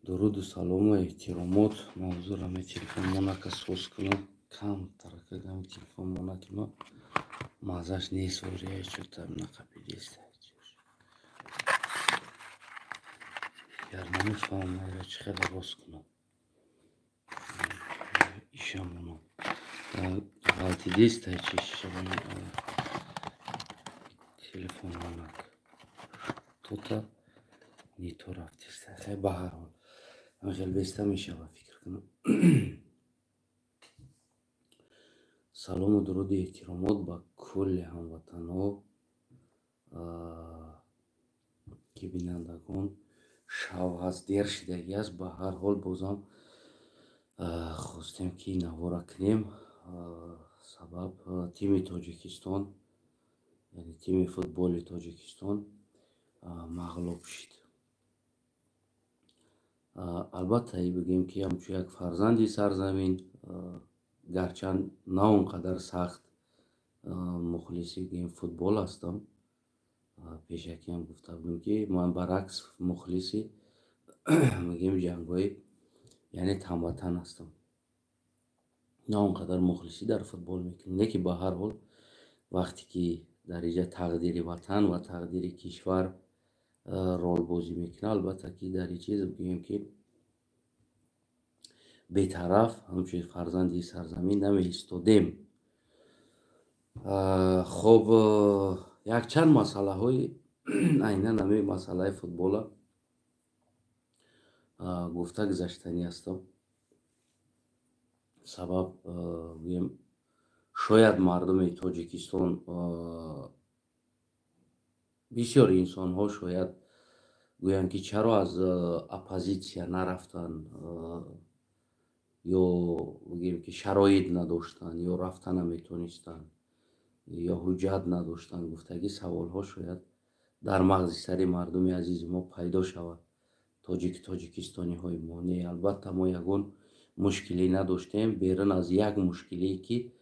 Дуруду салому эҳтиромот. Мавзӯъро ме телефон монака соз кунам. Камтарака гами телефон монаки ма маззаш нест, ория чӯта нақапидеста. Яр намефаҳмам, айра чӣ хеле рост кунам. Ишамонам. Ғалтидеста чи шабона телефон монак. Тота не то рафтеста. Хай, ба ҳар ҳол. Ҳамин хел беста мешавад, фикр кунам. Салому дуруди эҳтиромот ба кулли ҳамватанҳо, ки бинандагон шав ҳаст, дер шидагӣ аст. Ба ҳар ҳол бозам хостем, ки навора кунем. Сабаб тими Тоҷикистон, яъне тими футболи Тоҷикистон мағлуб шид. Албатта, бигӯем, ки ҳамчун як фарзанди сарзамин, гарчанд на он қадар сахт мухлиси гӯем футбол ҳастам, пешакиам гуфта будем, ки ман баръакс мухлиси мегӯем ҷангҳои, яъне танбатан ҳастам, на он қадар мухлисӣ дар футбол мекунем. Лекин ба ҳар ҳол вақте ки дар инҷа тақдири ватан ва тақдири кишвар ролбозӣ мекунад, албатта ки дар ин чиз бигӯем, ки бетараф ҳамчун фарзанди сарзамин намеистодем. Хоб, якчанд масъалаҳои айнан ҳамин масъалаи футбола гуфта гузаштанӣ ҳастам. Сабаб гӯем, шояд мардуми Тоҷикистон, бисёр инсонҳо шояд гӯянд, ки чаро аз оппозитсия нарафтанд, ё бигӯем, ки шароит надоштанд, ё рафта наметонистанд, ё ҳуҷҷат надоштанд, гуфтагӣ саволҳо шояд дар мағзи сари мардуми азизи мо пайдо шавад, тоҷик тоҷикистониҳои мо. Не, албатта мо ягон мушкилӣ надоштем, берун аз як мушкилие, ки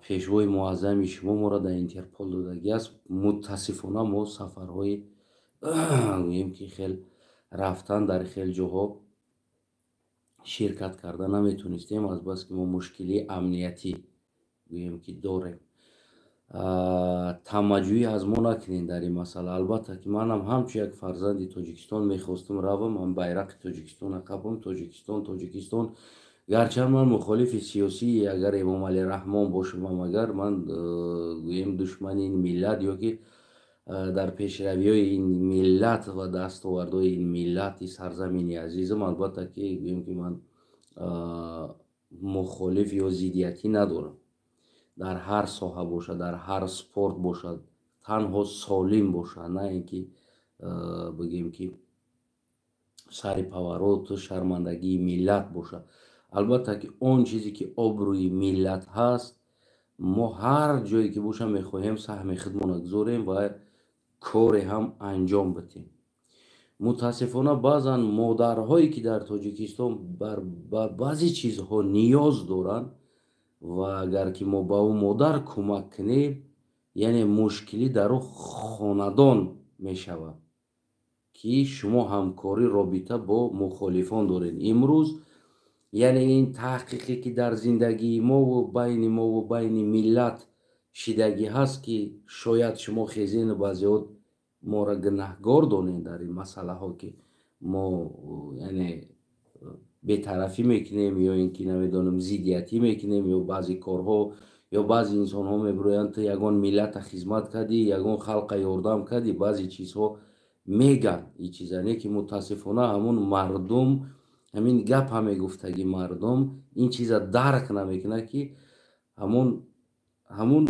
пешвои муаззами шумо моро дар Интерпол додагӣ аст. Мутаассифона, мо сафарҳои гӯем, ки хел рафтан, дар хел ҷоҳо ширкат карда наметонистем, азбаски мо мушкилии амниятӣ гӯем, ки дорем. Тамаъҷӯӣ аз мо накунед дар ин масъала. Албатта ки манам ҳамчун як фарзанди Тоҷикистон мехостум равам, ман байрақи Тоҷикистона қабам, Тоҷикистон, Тоҷикистон. Гарчанд ман мухолифи сиёсии агар Эмомалӣ Раҳмон бошам, агар ман гӯем душмани ин миллат ё ки дар пешравиҳои ин миллат ва дастовардҳои ин миллати сарзамини азизам, албатта ки гӯем, ки ман мухолиф ё зиддиятӣ надорам. Дар ҳар соҳа бошад, дар ҳар спорт бошад, танҳо солим бошад, на ин ки бигӯем, ки сари повороту шармандагии миллат бошад. Албатта ки он чизе ки обрӯи миллат ҳаст, мо ҳар ҷое ки боша мехоҳем саҳми худмонро гузорем ва коре ҳам анҷом бидиҳем. Мутаассифона, баъзан модарҳое, ки дар Тоҷикистон ба баъзе чизҳо ниёз доранд, ва агар ки мо ба ӯ модар кӯмак кунем, яъне мушкилӣ дар ӯ хонадон мешавад, ки шумо ҳамкорӣ, робита бо мухолифон доред. Имрӯз, яъне ин таҳқиқе, ки дар зиндагии мову байни мову байни миллат шидагӣ ҳаст, ки шояд шумо хезену баъзеҳо моро гунаҳгор донед дар ин масъалаҳо, ки мо яъне бетарафӣ мекунем ё ин ки намедонам зиддиятӣ мекунем, ё баъзе корҳо, ё баъзе инсонҳо мебироянд: «Ту ягон миллата хизмат кардӣ, ягон халқа ёрдам кардӣ?» Баъзе чизҳо мегӯянд ин чиза, не ки мутаассифона ҳамун мардум ҳамин гапа мегуфтагӣ, мардум ин чиза дарк намекунад, ки ҳамун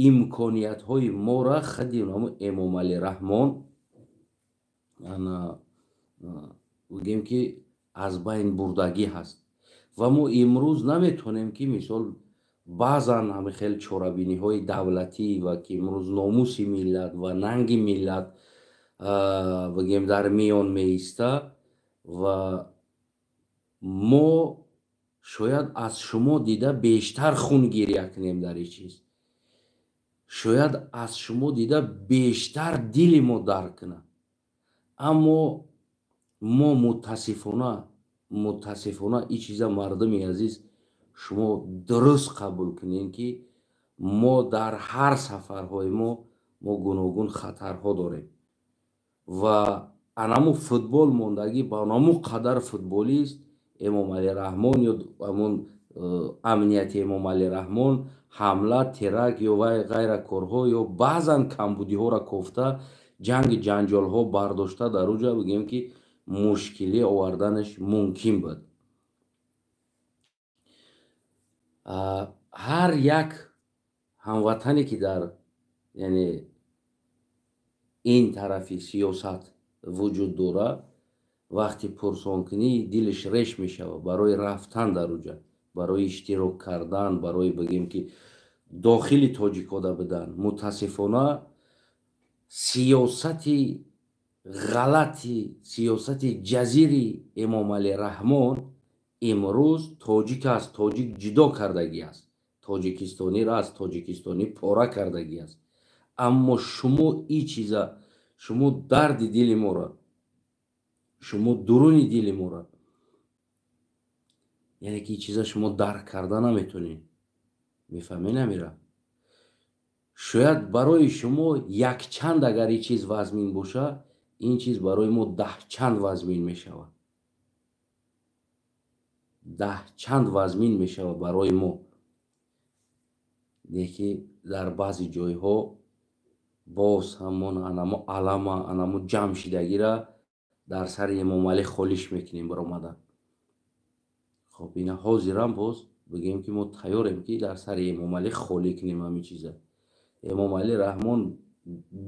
имкониятҳои мора худи ҳамун Эмомалӣ Раҳмон бигӯем, ки аз байн бурдагӣ ҳаст. Ва мо имрӯз наметавонем, ки мисол баъзан ҳамин хел чорабиниҳои давлатӣ, ва ки имрӯз номуси миллат ва нанги миллат бигӯем дар миён меиста, ва мо шояд аз шумо дида бештар хун гиря кунем дар ин чиз, шояд аз шумо дида бештар дили мо дарк кунад, аммо Мо мутаассифона ин чиза, мардуми азиз, шумо дуруст қабул кунем, ки мо дар ҳар сафарҳои мо гуногун хатарҳо дорем ва анаму футбол мондагӣ ба анаму қадар футболист Эмомалӣ Раҳмон ё ҳамон амнияти Эмомалӣ Раҳмон ҳамла, теракт ё вай ғайра корҳо ё баъзан камбудиҳоро кофта, ҷанги ҷанҷолҳо бардошта, дар уҷа бигӯем, ки мушкилӣ оварданаш мумкин буд. Ҳар як ҳамватане, ки дар, яъне, ин тарафи сиёсат вуҷуд дорад, вақти пурсонкунӣ дилаш реш мешавад барои рафтан дар уҷа, барои иштирок кардан, барои, бигем, ки дохили тоҷикода будан. Мутаассифона, сиёсати ғалати, сиёсати ҷазири Эмомалӣ Раҳмон имрӯз тоҷик аз тоҷик ҷудо кардагӣ аст, тоҷикистониро аз тоҷикистонӣ пора кардагӣ аст. Аммо шумо ин чиза, шумо дарди дили моро, шумо дуруни дили моро, яъне ки ин чиза шумо дарк карда наметонед. Мефаҳмед намира? Шояд барои шумо якчанд агар ин чиз вазмин боша, ин чиз барои мо даҳчанд вазмин мешавад, даҳчанд вазмин мешавад барои мо. Леки дар баъзе ҷойҳо боз ҳамон анамо алама, анамо ҷамъшидагира дар сари Эмомалӣ холиш мекунем баромада. Хоб, ина ҳозирам боз бигӯем, ки мо тайёрем, ки дар сари Эмомалӣ холӣ кунем ҳамин чиза. Эмомалӣ Раҳмон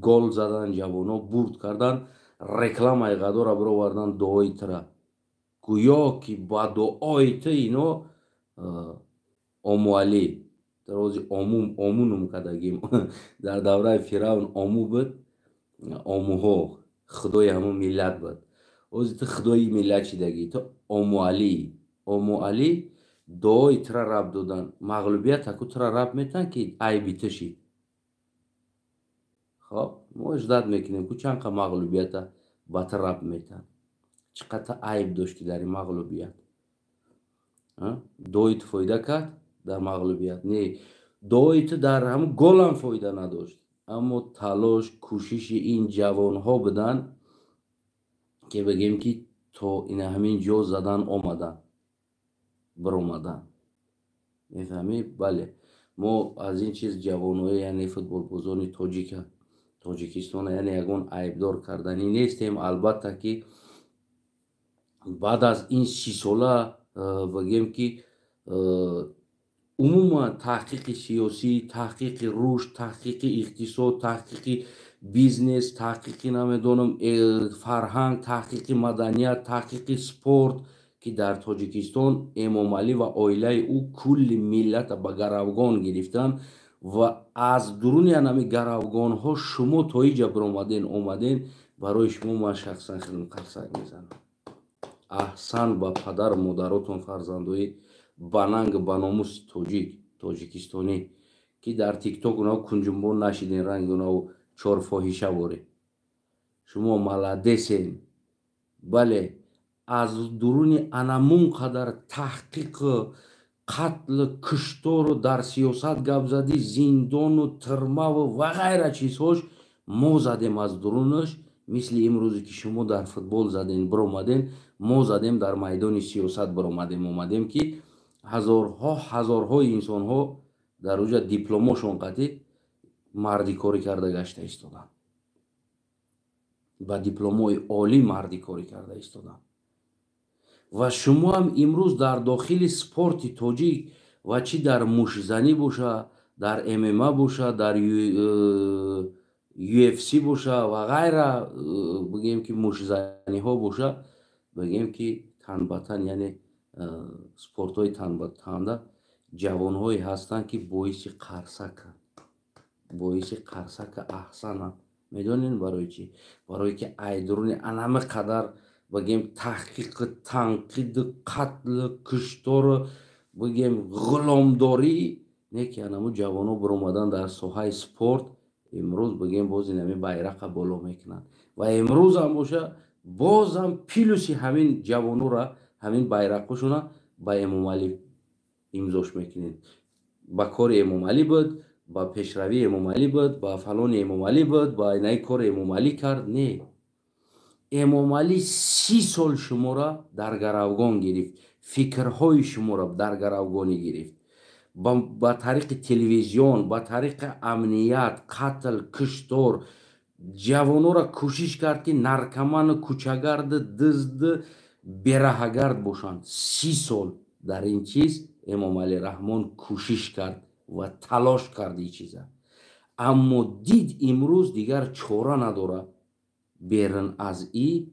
гол задан, ҷавоно бурд кардан, рекламаи ғадора бировардан, дуои тира, гӯё ки ба дуои ту ино Омуалӣ рози ому ому ном кардагим. Дар давраи Фиравн Ому буд, омуҳо худои ҳамон миллат буд. Ози ту худои миллат шидагӣ, ту Омуалӣ. Омуалӣ дуои тура раб додан, мағлубият аку тура раб метан, ки айби ту шид. Хоб, мо ждать мекунем, ку чанд қа мағлубията ба ту раб метан, чӣ қадр айб дошти дар ин мағлубият. Дуои ту фоида кард дар мағлубият? Не, дуои ту дар ҳамн голам фоида надошт, аммо талош, кӯшиши ин ҷавонҳо буданд, ки бигем, ки то ина ҳамин ҷо задан омаданд, биромаданд. Мефаҳмӣ? Бале, мо аз ин чиз ҷавонҳои, яъне футболбозони тоҷика, Тоҷикистона, яъне ягон айбдор карданӣ нестем. Албатта, ки баъд аз ин 30 сола, бигем, ки умуман таҳқиқи сиёсӣ, таҳқиқи рушд, таҳқиқи иқтисод, таҳқиқи бизнес, таҳқиқи, намедонам, фарҳанг, таҳқиқи маданият, таҳқиқи спорт, ки дар Тоҷикистон Эмомалӣ ва оилаи ӯ кулли миллата ба гаравгон гирифтанд ва аз дуруни анами гаравгонҳо шумо то иҷа биромаден, омаден, барои шумо ман шахсан хеле қарсак мезанам. Аҳсан ба падару модаротон, фарзандои бананг, баномуси тоҷик, тоҷикистонӣ, ки дар Тикток унао кунҷумбон нашиден, ранги унао чорфоҳиша боре. Шумо молодец ен. Бале, аз дуруни анамун қадар таҳқиқ, қатл, куштору, дар сиёсат гап задӣ, зиндону тирмаву ва ғайра чизҳош, мо задем аз дурунаш. Мисли имрӯзе, ки шумо дар футбол заден, биромаден, мо задем, дар майдони сиёсат биромадем, омадем, ки ҳазорҳо, ҳазорҳои инсонҳо дар уҷа дипломошон қатӣ мардикорӣ карда гашта истоданд, ба дипломҳои олӣ мардикорӣ карда истоданд. Ва шумоам имрӯз дар дохили спорти тоҷик, ва чӣ дар мушзанӣ боша, дар ММА боша, дар UFC боша ва ғайра, бигӯем, ки мушзаниҳо боша, бигӯем, ки танбатан, яъне спортҳои танбатанда, ҷавонҳое ҳастанд, ки боиси қарсаканд, боиси қарсака аҳсананд. Медонед барои чӣ? Барое ки айдуруни анами қадар, бигем, таҳқиқи, танқиду, қатлу куштору, бигем, ғуломдорӣ не, ки анаму ҷавонҳо биромадан дар соҳаи спорт, имрӯз, бигем, боз инами байрақа боло мекунанд ва имрӯзам боша. Бозам плюси ҳамин ҷавонора, ҳамин байрақошона ба Эмомалӣ имзош мекунед. Ба кори Эмомалӣ буд, ба пешравии Эмомалӣ буд, ба фалони Эмомалӣ буд, ба инаи кори Эмомалӣ кард. Не, Эмомалӣ 30 сол шуморо дар гаравгон гирифт, фикрҳои шуморо дар гаравгонӣ гирифт, ба тариқи телевизион, ба тариқи амният, қатл, куштор. Ҷавонора кӯшиш кард, ки наркоману кӯчагарду дизду бераҳагард бошанд. 30 сол дар ин чиз Эмомалӣ Раҳмон кӯшиш кард ва талош кард ин чиза, аммо дид, имрӯз дигар чора надорад берун аз и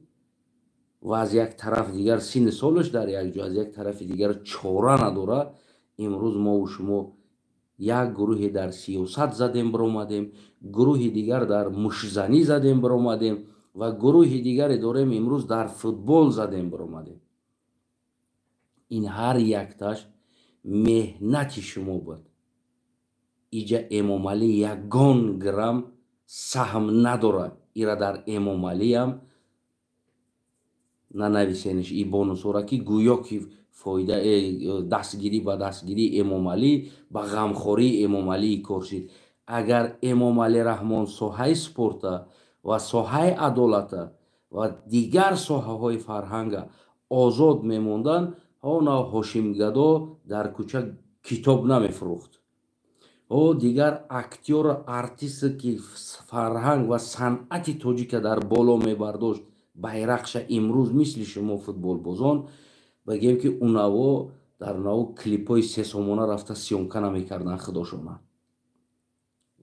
ва аз як тараф дигар синни солаш дар як ҷо, аз як тарафи дигар чора надорад. Имрӯз мову шумо як гурӯҳе дар сиёсат задем биромадем, гурӯҳи дигар дар мушзанӣ задем биромадем ва гурӯҳи дигаре дорем, имрӯз дар футбол задем биромадем. Ин ҳар якташ меҳнати шумо буд. Иҷа Эмомалӣ ягон грамм саҳм надорад. Ира дар Эмомалиам нанависениш и бонусора, ки гӯё ки фоида, дастгирӣ, ба дастгирии Эмомалӣ, ба ғамхории Эмомалӣ кор шид. Агар Эмомалӣ Раҳмон соҳаи спорта ва соҳаи адолата ва дигар соҳаҳои фарҳанга озод мемонданд, ҳона Ҳошимгадо дар кӯча китоб намефурӯхт. О дигар актёру артисте, ки фарҳанг ва санъати тоҷика дар боло мебардошт байрақша, имрӯз мисли шумо футболбозон, бигем, ки унаво дар наво клипҳои сесомона рафта съёмка намекарданд худошона.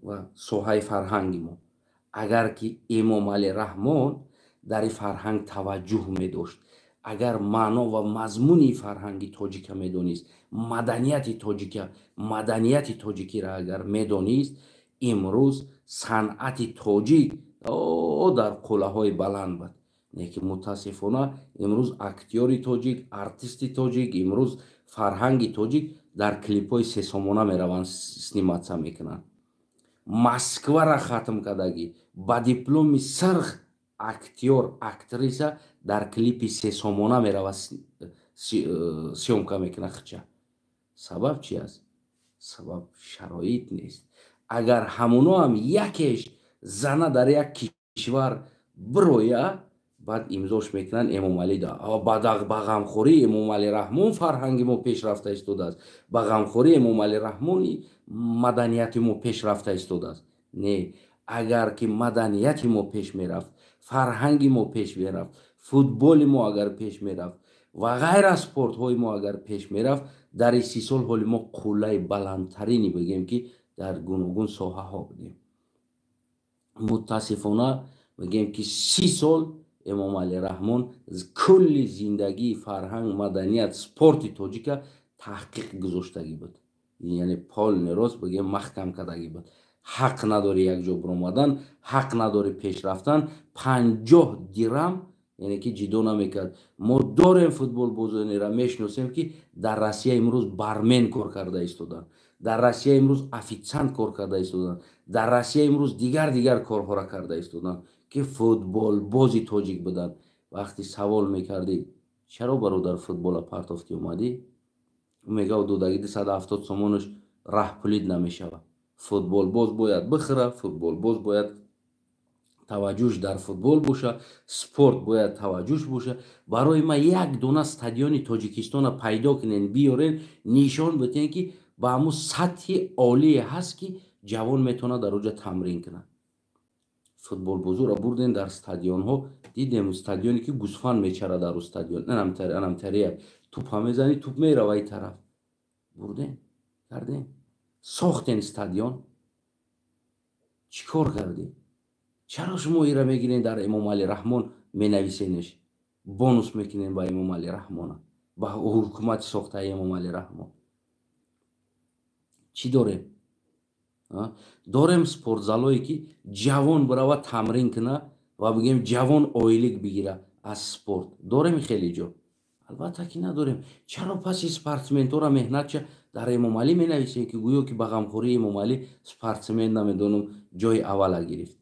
Ва соҳаи фарҳанги мо, агар ки Эмомалӣ Раҳмон дар ин фарҳанг таваҷҷӯҳ медошт, агар маъно ва мазмуни фарҳанги тоҷика медонист, маданияти тоҷика, маданияти тоҷикиро агар медонист, имрӯз санъати тоҷик дар қуллаҳои баланд буд. Лекин мутаассифона имрӯз актёри тоҷик, артисти тоҷик, имрӯз фарҳанги тоҷик дар клипҳои сесомона мераванд, сниматься мекунанд. Москвара хатм кардагӣ, ба дипломи сирх актёр, актриса дар клипи сесомона меравад, съёмка мекунад хича. Сабаб чи аст? Сабаб шароит нест. Агар ҳамуно ҳам якеш зана дар як кишвар бироя, баъд имзош мекунанд Эмомалӣ. Ба ғамхории Эмомалӣ Раҳмон фарҳанги мо пешрафта истодааст, ба ғамхории Эмомалӣ Раҳмони маданияти мо пешрафта истодааст. Не, агар ки маданияти мо пеш мерафт, фарҳанги мо пеш мерафт, футболи мо агар пеш мерафт ва ғайр аз спортҳои мо агар пеш мерафт, дар ин 30 сол ҳоли мо қуллаи баландтарини, бигем, ки дар гуногун соҳаҳо будем. Мутаассифона, бигем, ки 30 сол Эмомалӣ Раҳмон кулли зиндагии фарҳанг, маданият, спорти тоҷика таҳқиқ гузоштагӣ буд, яъне полный рост, бигем, маҳкам кардагӣ буд. Ҳақ надори якҷо биромадан, ҳақ надори пеш рафтан. 50 дирам, яъне ки ҷидо намекард. Мо дорем футболбозонеро мешиносем, ки дар Россия имрӯз бармен кор карда истоданд, дар Россия имрӯз офитсиант кор карда истоданд, дар Россия имрӯз дигар дигар корҳоро карда истоданд, ки футболбози тоҷик буданд. Вақте савол мекардӣ: «Чаро, бародар, футбола партофтӣ, омадӣ?» Мега: «Додаги 270 сомонаш раҳпулид намешавад». Футболбоз бояд бихӯра, футболбоз бояд таваҷҷӯҳш дар футбол боша, спорт бояд таваҷҷӯҳш боша. Барои ман як дона стадиони Тоҷикистона пайдо кунен, биёрен, нишон битен, ки ба ҳамун сатҳи олие ҳаст, ки ҷавон метавонад дар оҷа тамрин кунад. Футболбозуро бурден дар стадионҳо, дидем стадионе, ки гусфанд мечара дар стадион, анамтария тупа мезанӣ, туп мерава и тараф. Бурден, кардем, сохтен стадион, чӣ кор кардем? Чаро шумо ира мегирен, дар Эмомалӣ Раҳмон менависенеш, бонус мекунен ба Эмомалӣ Раҳмона, ба ҳукумати сохтаи Эмомалӣ Раҳмон? Чӣ дорем? Дорем спортзалое, ки ҷавон бирава, тамрин куна ва, бигем, ҷавон ойлик бигира аз спорт? Дорем хеле ҷо? Албатта, ки надорем. Чаро паси спортсментора меҳнатча дар Эмомалӣ менависем, ки гӯё ки ба ғамхории Эмомалӣ спортсмен, намедонам, ҷои аввала гирифт?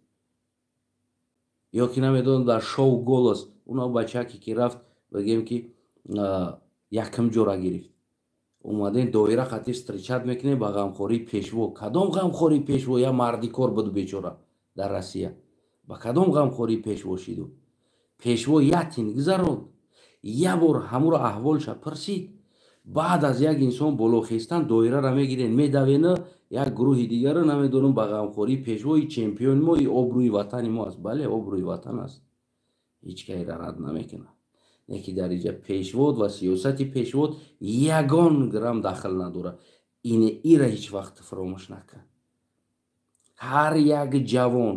Ё ки намедонам дар шоу «Голос» уна бачаке ки рафт, бигем ки якм ҷора гирифт, омадем доира қатӣ встречать мекунем ба ғамхории пешво. Кадом ғамхории пешво? Я мардикор буду бечора дар Россия, ба кадом ғамхории пешво шиду? Пешво ятин гузаронд, як бор ҳамуро аҳволша пурсид. Баъд аз як инсон боло хестан доирара мегирен, медавена як гурӯҳи дигарро, намедонам, ба ғамхории пешвои чемпиони мо, и обрӯи ватани мо аст. Бале, обрӯи ватан аст, ҳеҷ кайра рад намекунад. Неки дар инҷа пешвод ва сиёсати пешвод ягон грамм дахл надорад. Ине ира ҳеҷ вақт фаромӯш накард. Ҳар як ҷавон,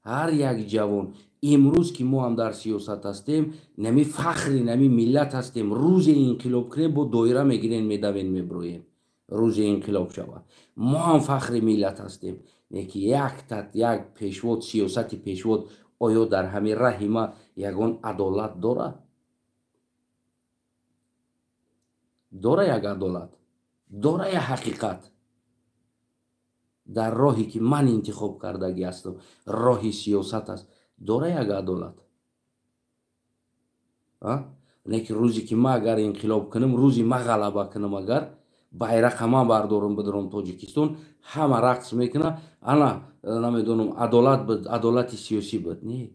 ҳар як ҷавон имрӯз ки мо ҳам дар сиёсат ҳастем, нами фахри нами миллат ҳастем. Рӯзе инқилоб кунем, бо доира мегирем, медавем, меброем. Рӯзе инқилоб шавад, мо ҳам фахри миллат ҳастем. Неки як пешвод, сиёсати пешвод оё дар ҳамин раҳи ма ягон адолат дорад? Дора як адолат, дора як ҳақиқат. Дар роҳе ки ман интихоб кардагӣ ҳастам, роҳи сиёсат аст, дора як адолат. Леки рӯзе ки ма агар инқилоб кунам, рӯзи ма ғалаба кунам, агар байрақа ман бардорам, бидорам Тоҷикистон, ҳама рақс мекуна, ана намедонам, адолат буд, адолати сиёсӣ буд. Не,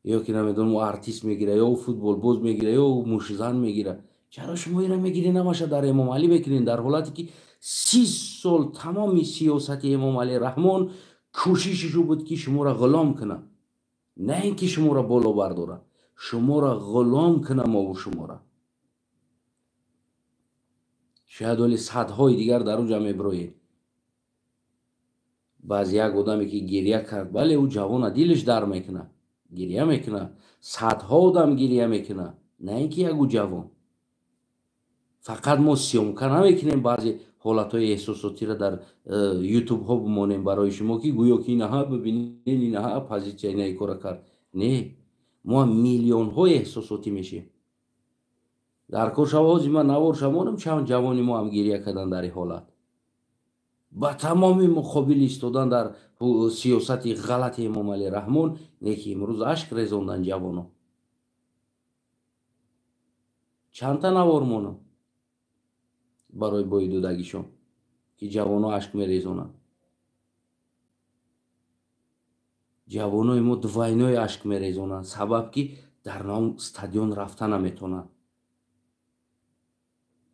ё ки намедонам, ӯ артист мегира, ё ӯ футболбоз мегира, ё ӯ мушзан мегира. Чаро шумо ира мегиред, намаша дар Эмомалӣ мекунед, дар ҳолате ки 30 сол тамоми сиёсати Эмомалӣ Раҳмон кӯшишишу буд ки шуморо ғулом кунад, на ин ки шуморо боло бардорад, шуморо ғулом кунад. Мову шуморо шояд оли садҳои дигар дар уҷа меброед. Баъзе як одаме ки гирья кард, бале, ӯ ҷавона, дилаш дар мекунад, гирья мекунад, садҳо одам гирья мекунад, на ин ки як ӯ ҷавон. Фақат мо съёмка намекунем, баъзе ҳолатҳои эҳсосотиро дар ютубҳо бимонем барои шумо, ки гӯё ки инаҳа бибинед, инаҳа позитсия, инаи кора кард. Не, мо миллионҳои эҳсосотӣ мешем. Дар кор шава, ҳози ман навор шамонам, чанд ҷавони мо ҳам гирья кардан дар ин ҳолат, ба тамоми муқобил истодан дар сиёсати ғалати Эмомалӣ Раҳмон. Неки имрӯз ашк резондан ҷавоно. Чандта навор монам барои боидодагишон, ки ҷавоно ашк мерезонанд. Ҷавонои мо двойной ашк мерезонанд, сабаб ки дар ном стадион рафта наметонанд.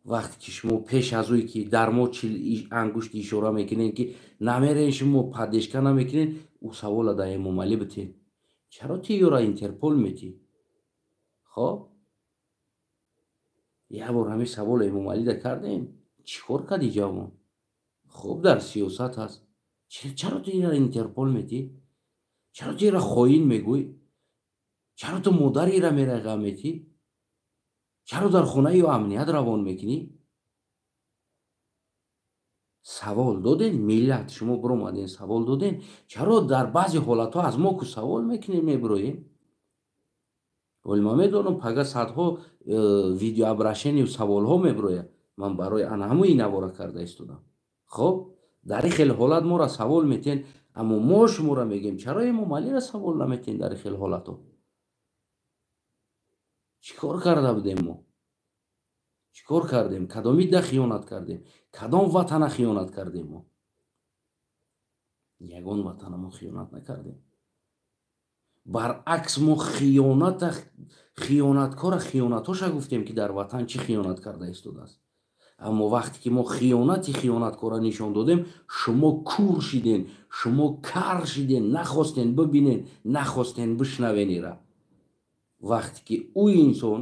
Вақте ки шумо пеш аз ӯе ки дар мо чил ангушти ишора мекунед, ки намерен, шумо поддержка намекунед, ӯ савола дар Эмомалӣ битед: чаро ти ёра Интерпол метӣ? Хоб, як бор ҳамин саволо Эмомалида кардем: чӣ кор кардӣ, ҷавон? Хуб, дар сиёсат ҳаст, чаро ту ира Интерпол метӣ? Чаро ту ира хоин мегӯй? Чаро ту модари ира мерай ғам метӣ? Чаро дар хонаи ё амният равон мекунӣ? Савол додем, миллат, шумо биромадем, савол додем. Чаро дар баъзе ҳолатҳо аз мо ку савол мекунем, мебироем? Вале ман медонам, пага садҳо видеообращению саволҳо мебирояд. Ман барои ана ҳамои навора карда истодам. Хоб, дар ин хел ҳолат моро савол метиҳен, аммо мо шуморо мегӯем: чаро Эмомалиро савол наметиҳен дар ин хел ҳолатҳо? Чӣ кор карда будем мо? Чӣ кор кардем? Кадоми да хиёнат кардем? Кадом ватана хиёнат кардем мо? Ягон ватана мо хиёнат накардем. Баръакс, мо хиёнаткора хиёнатоша гуфтем, ки дар ватан чӣ хиёнат карда истодааст. Аммо вақте ки мо хиёнати хиёнаткора нишон додем, шумо кур шиден, шумо кар шиден, нахостен бибинен, нахостен бишнавен ира. Вақте ки ӯ инсон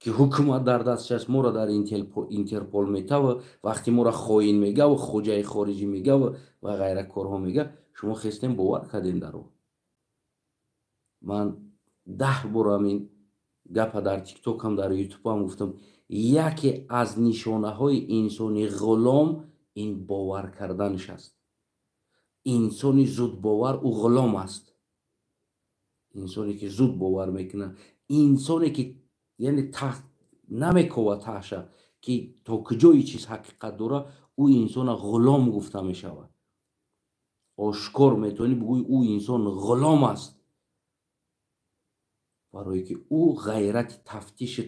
ки ҳукумат дар дасташ аст, моро дар Интерпол метава, вақте моро хоин мегаву хоҷаи хориҷӣ мегаву ва ғайра корҳо мега, шумо хестем, бовар кардем дар ӯ. Ман 10 бор ҳамин гапа дар тиктокам, дар ютубам гуфтам: яке аз нишонаҳои инсони ғулом ин бовар карданаш аст. Инсони зудбовар ӯ ғулом аст. Инсоне ки зуд бовар мекунад, инсоне ки яъне намекова таҳша, ки то куҷои чиз ҳақиқат дора, ӯ инсона ғулом гуфта мешавад. Ошкор метавонӣ бигӯӣ, ӯ инсон ғулом аст. Барое ки ӯ ғайрати тафтиши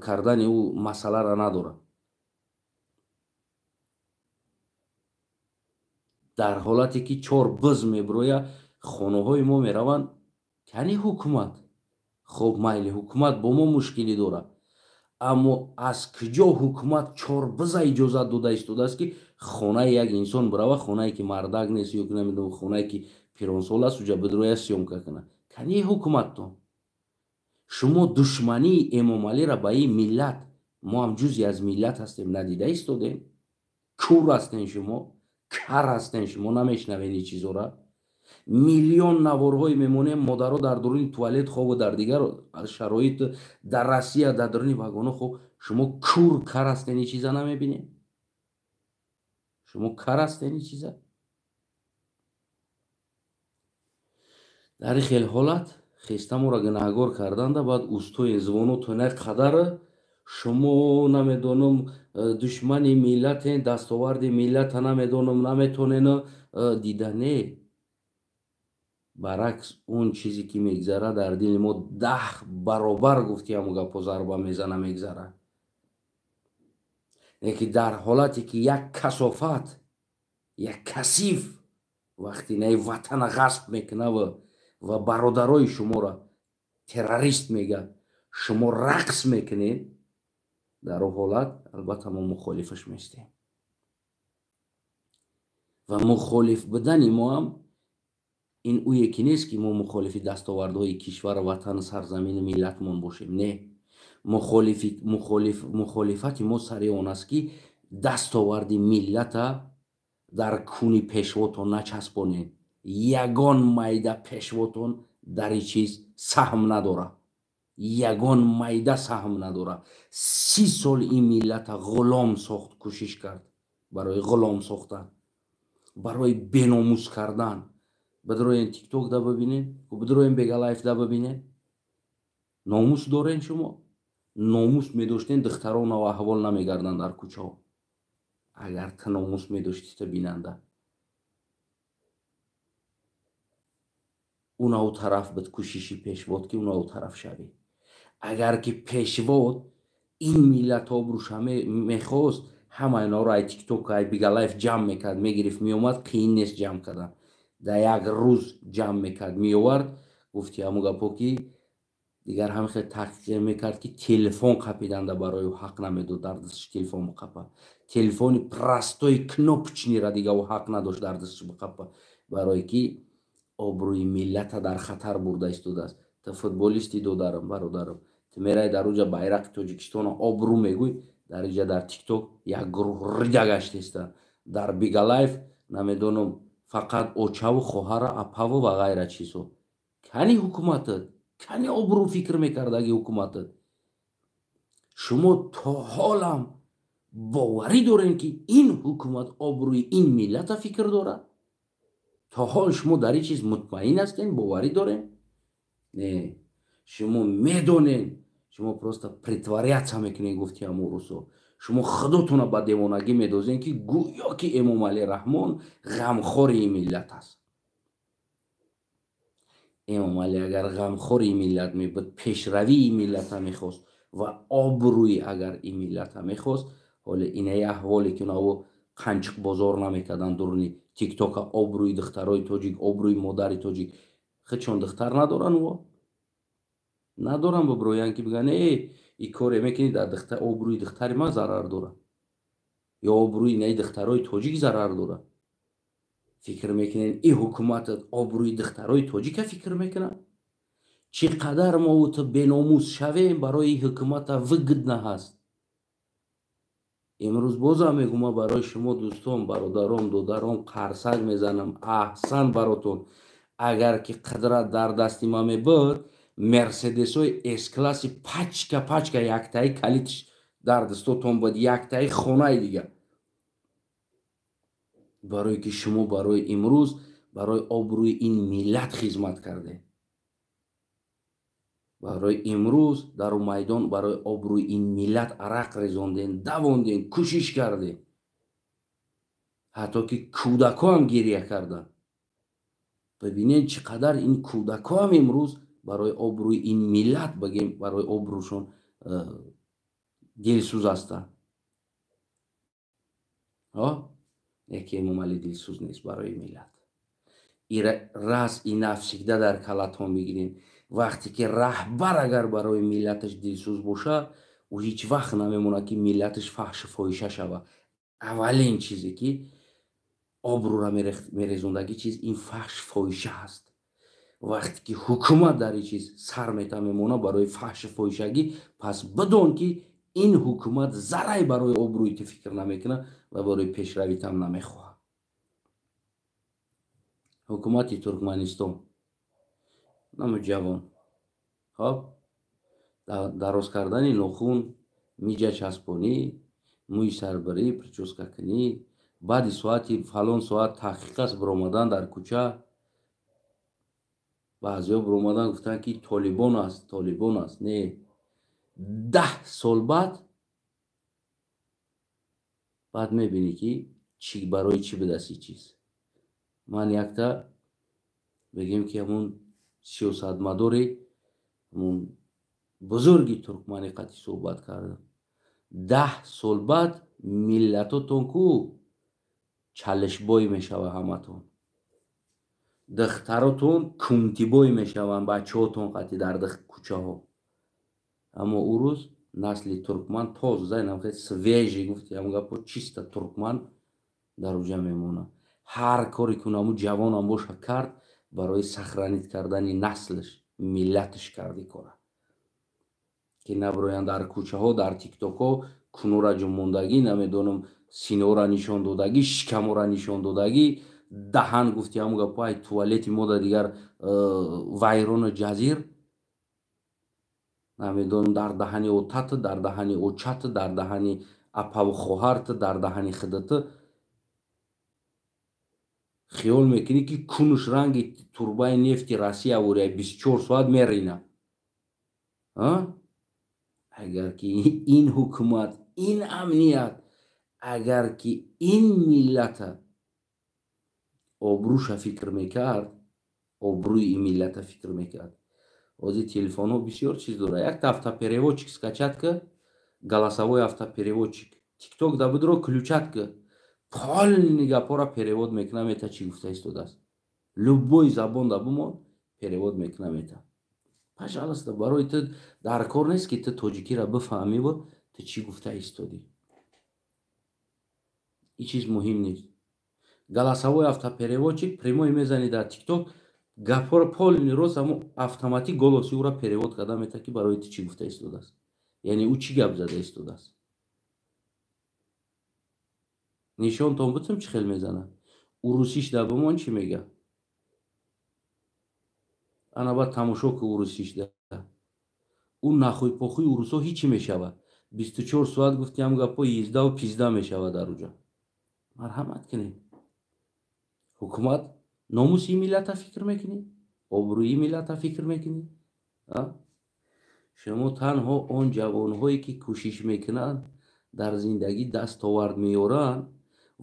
кардани ӯ масъаларо надорад. Дар ҳолате ки чор биз мебироя, хонаҳои мо мераванд, кани ҳукумат? Хоб, майли, ҳукумат бо мо мушкилӣ дорад, аммо аз куҷо ҳукумат чор биза иҷозат дода истодааст, ки хонаи як инсон бирава, хонае ки мардак нест ё намедонам, хонае ки пиронсол аст, уҷа бидроя съёмка кунад? Кани ҳукуматтон? Шумо душмании Эмомалиро ба ин миллат, мо ҳам ҷузъе аз миллат ҳастем, надида истодем? Кур ҳастен шумо, кар ҳастен шумо, намешнавед ин чизора. Миллион наворҳое мемонем, модаро дар дуруни туалет хобу дар дигар шароит, дар Россия дар дуруни вагоно хоб. Шумо кур кар ҳастен, ин чиза намебинед? Шумо кар ҳастен ин чиза? Дар ин хел ҳолат хестаморо гунаҳгор карданда, баъд устои звоното на қадар шумо намедонам душмани миллатен, дастоварди миллата намедонам, наметонен дида. Не, баръакс, он чизе ки мегзара дар дили мо 10 баробар гуфти ҳамо гапо зарба мезана мегзара. Лекин дар ҳолате ки як касофат, як касиф вақти наи ватана ғасб мекунав ва бародарои шуморо террорист мега, шумо рақс мекунед, дар он ҳолат албатта мо мухолифаш местем. Ва мухолиф будани мо ҳам ин ӯе ки нест, ки мо мухолифи дастовардҳои кишвар, ватан, сарзамини миллатмон бошем. Не, мухолифати мо сари он аст, ки дастоварди миллата дар куни пешвотон начаспонед. Ягон майда пешвотон дар ин чиз саҳм надорад, ягон майда саҳм надорад. 30 сол ин миллата ғулом сохт, кӯшиш кард барои ғулом сохтан, барои беномус кардан. Бидроен тикток да бибинед, бидроен бегалайф да бибинед. Номус дорен шумо? Номус медоштен, духтарон ав аҳвол намегарданд дар кӯчаҳо. Агар ту номус медошти, та бинанда унав тараф буд кӯшиши пешвод, ки унав тараф шавӣ. Агар ки пешвод ин миллат обрӯша мехост, ҳама иноро ай тикток, ай бигалайф ҷамъ мекард, мегирифт, меомад. Қиин нест ҷамъ кардан, дар як рӯз ҷамъ мекард, меовард. Гуфти ҳамо гапо, ки дигар ҳам хел таҳқиқ мекард, ки телефон қапиданда барои ӯ ҳақ намедод дар дасташ телефон биқапа. Телефони простой кнопочныйра дига ӯ ҳақ надошт дар дасташ биқапа, барое ки обрӯи миллата дар хатар бурда истодааст. Ту футболисти, додарам, бародарам, ту мерай дар уҷа байрақи Тоҷикистона обрӯ мегӯй, дар иҷа дар тикток як гурӯҳ рида гаштеста, дар бигалайф намедонам фақат очаву хоҳара, апаву ва ғайра чизҳо. Кани ҳукуматат? Кани обрӯ фикр мекардаги ҳукуматат? Шумо то ҳолам боварӣ дорем, ки ин ҳукумат обрӯи ин миллата фикр дорад? То ҳол шумо дар ин чиз мутмаин ҳастем, боварӣ дорем? Не, шумо медонед, шумо просто притворяться мекунед, гуфти ҳамо русо. Шумо худотона ба девонагӣ медозед, ки гӯё ки Эмомалӣ Раҳмон ғамхори ин миллат аст. Эмомалӣ агар ғамхори ин миллат мебуд, пешравии ин миллата мехост ва обрӯи агар ин миллата мехост, ҳоле инаи аҳволе ки унаво қанчиқ бозор намекарданд дуруни тиктока, обрӯи духтарои тоҷик, обрӯи модари тоҷик. Худшон духтар надоранд, во надоранд, бибироянд ки бигӯянд: э, ин коре мекунӣ, дар обрӯи духтари ман зарар дорад ё обрӯи инаи духтарои тоҷик зарар дорад. Фикр мекунед, ин ҳукумат обрӯи духтарои тоҷика фикр мекунад? Чӣ қадар мо ту беномус шавем, барои ҳукумата выгодно ҳаст. Имрӯз бозам мегӯм, ман барои шумо дӯстон, бародарон, додарон қарсак мезанам. Аҳсан баротон. Агар ки қудрат дар дасти ман мебуд, мерседесҳои С-класси пачка пачка яктаи калитш дар дастотон буд, яктаи хонаи дигар, барое ки шумо барои имрӯз барои обрӯи ин миллат хизмат кардед, барои имрӯз дар майдон барои обрӯи ин миллат арақ резонден, давонден, кӯшиш кардем, ҳатто ки кӯдакҳоам гиря карданд. Бибинед, чӣ қадар ин кӯдакҳоам имрӯз барои обрӯи ин миллат бигем, барои обрӯшон дилсӯз ҳастанд. Яке Эмомалӣ дилсӯз нест барои миллат. Раз и навсегда дар калатон бигирем. Вақте ки раҳбар агар барои миллаташ дилсӯз бошад, ӯ ҳеҷ вақт намемонад, ки миллаташ фаҳшу фоҳиша шавад. Аввалин чизе ки обрӯра мерезондагӣ чиз ин фаҳш фоҳиша аст. Вақте ки ҳукумат дар ин чиз сар мемонад барои фаҳшу фоҳишагӣ, пас бидон ки ин ҳукумат зарай барои обрӯи ту фикр намекунад ва барои пешравитам намехоҳад. Ҳукумати Туркманистон намо ҷавон, хоб, дароз кардани нохун, миҷа часпонӣ, мӯи сарбарӣ, прическа кунӣ, баъди соати фалон соат таҳқиқ аст биромадан дар кӯча. Баъзеҳо биромадан гуфтанд, ки толибон аст, толибон аст. Не, 10 сол баъд мебинӣ, ки чӣ барои чӣ будаст ин чиз. Ман якта бигем, ки ҳамун сиёсатмадори ҳамун бузурги туркманӣ қатъи суҳбат кардам. 10 сол баъд миллатотон ку чалишбой мешава ҳаматон, духтаротон кунтибой мешаванд, бачаҳотон қатъи дар кӯчаҳо. Аммо ӯ рӯз насли туркман тоза, свежий, гуфти ҳамун гапо, чисто туркман дар уҷа мемонад. Ҳар коре ки ҳамун ҷавонам боша кард, барои сохранить кардани наслаш, миллаташ карди кора, ки набироянд дар кӯчаҳо, дар тиктокҳо кунора ҷумондагӣ, намедонам, синора нишон додагӣ, шикамора нишон додагӣ, даҳан, гуфти ҳамун гапо, ай туалети мода дигар вайрону ҷазир, намедонам, дар даҳани отат, дар даҳани очат, дар даҳани апаву хоҳарт, дар даҳани худат хиёл мекунӣ, ки кунуш ранги турбаи нефти Россия вория 24 соат мерина. Агар ки ин ҳукумат, ин амният, агар ки ин миллата обрӯша фикр мекард, обрӯи ин миллата фикр мекард. Ҳозир телефонҳо бисёр чиз дорад. Якта автопереводчик скачать ка, голосовой автопереводчик. Тикток да будро включать ка. Полный гапора перевод мекуна мета, чӣ гуфта истодааст. Любой забон да бумон перевод мекуна мета. Пожалуйста, барои ту дар кор нест, ки ту тоҷикиро бифаҳмиву ту чӣ гуфта истодӣ. Ин чиз муҳим нест. Голосовой автопереводчик прямой мезанӣ дар тикток, гапҳоро полный рост ҳамун автоматик голоси ӯро перевод карда мета, ки барои ту чӣ гуфта истодааст. Яъне ӯ чӣ гап зада истодааст. Нишонтон бутум, чӣ хел мезанад. Урусиш да бимон чӣ мега? Ана баъд тамошо ку урусиш да. Ӯ нахуй похуй урусо ҳичи мешавад. 24 соат, гуфти ҳам гапо, ездаву пизда мешавад дар уҷа. Марҳамат кунед. Ҳукумат номуси миллата фикр мекунӣ? Обрӯи миллата фикр мекунӣ? Шумо танҳо он ҷавонҳое ки кӯшиш мекунанд, дар зиндагӣ дастовард меёранд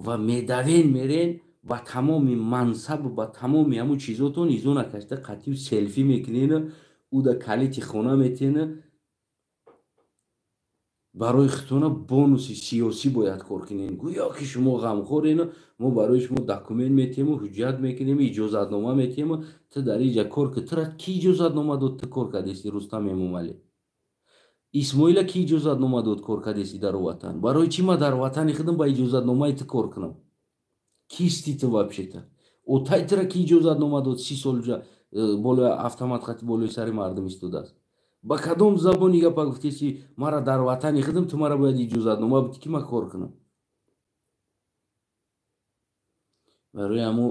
ва медавен мерен ба тамоми мансабу ба тамоми ҳамун чизотон изо накашта қатъию селфи мекунену ӯ да калити хона метена, барои худтона бонуси сиёсӣ бояд кор кунем. Гӯё ки шумо ғамхорену мо барои шумо документ метиҳему, ҳуҷҷат мекунем, иҷозатнома метиҳему, ту дар инҷа кор ки. Тура ки иҷозатнома дод, ту кор кардеси, Рустам Эмомалӣ? Исмоила ки иҷозатнома дод, кор кардеси дар ватан? Барои чӣ ман дар ватани худам ба иҷозатномаи ту кор кунам? Кисти ту вообще-то? Отай тура ки иҷозатнома дод, 30 сол ҷа болои автомат хати болои сари мардум истодааст? Ба кадом забони гапа гуфтеси, мара дар ватани худам ту мара бояд иҷозатнома бидӣ, ки ман кор кунам? Барои ҳамо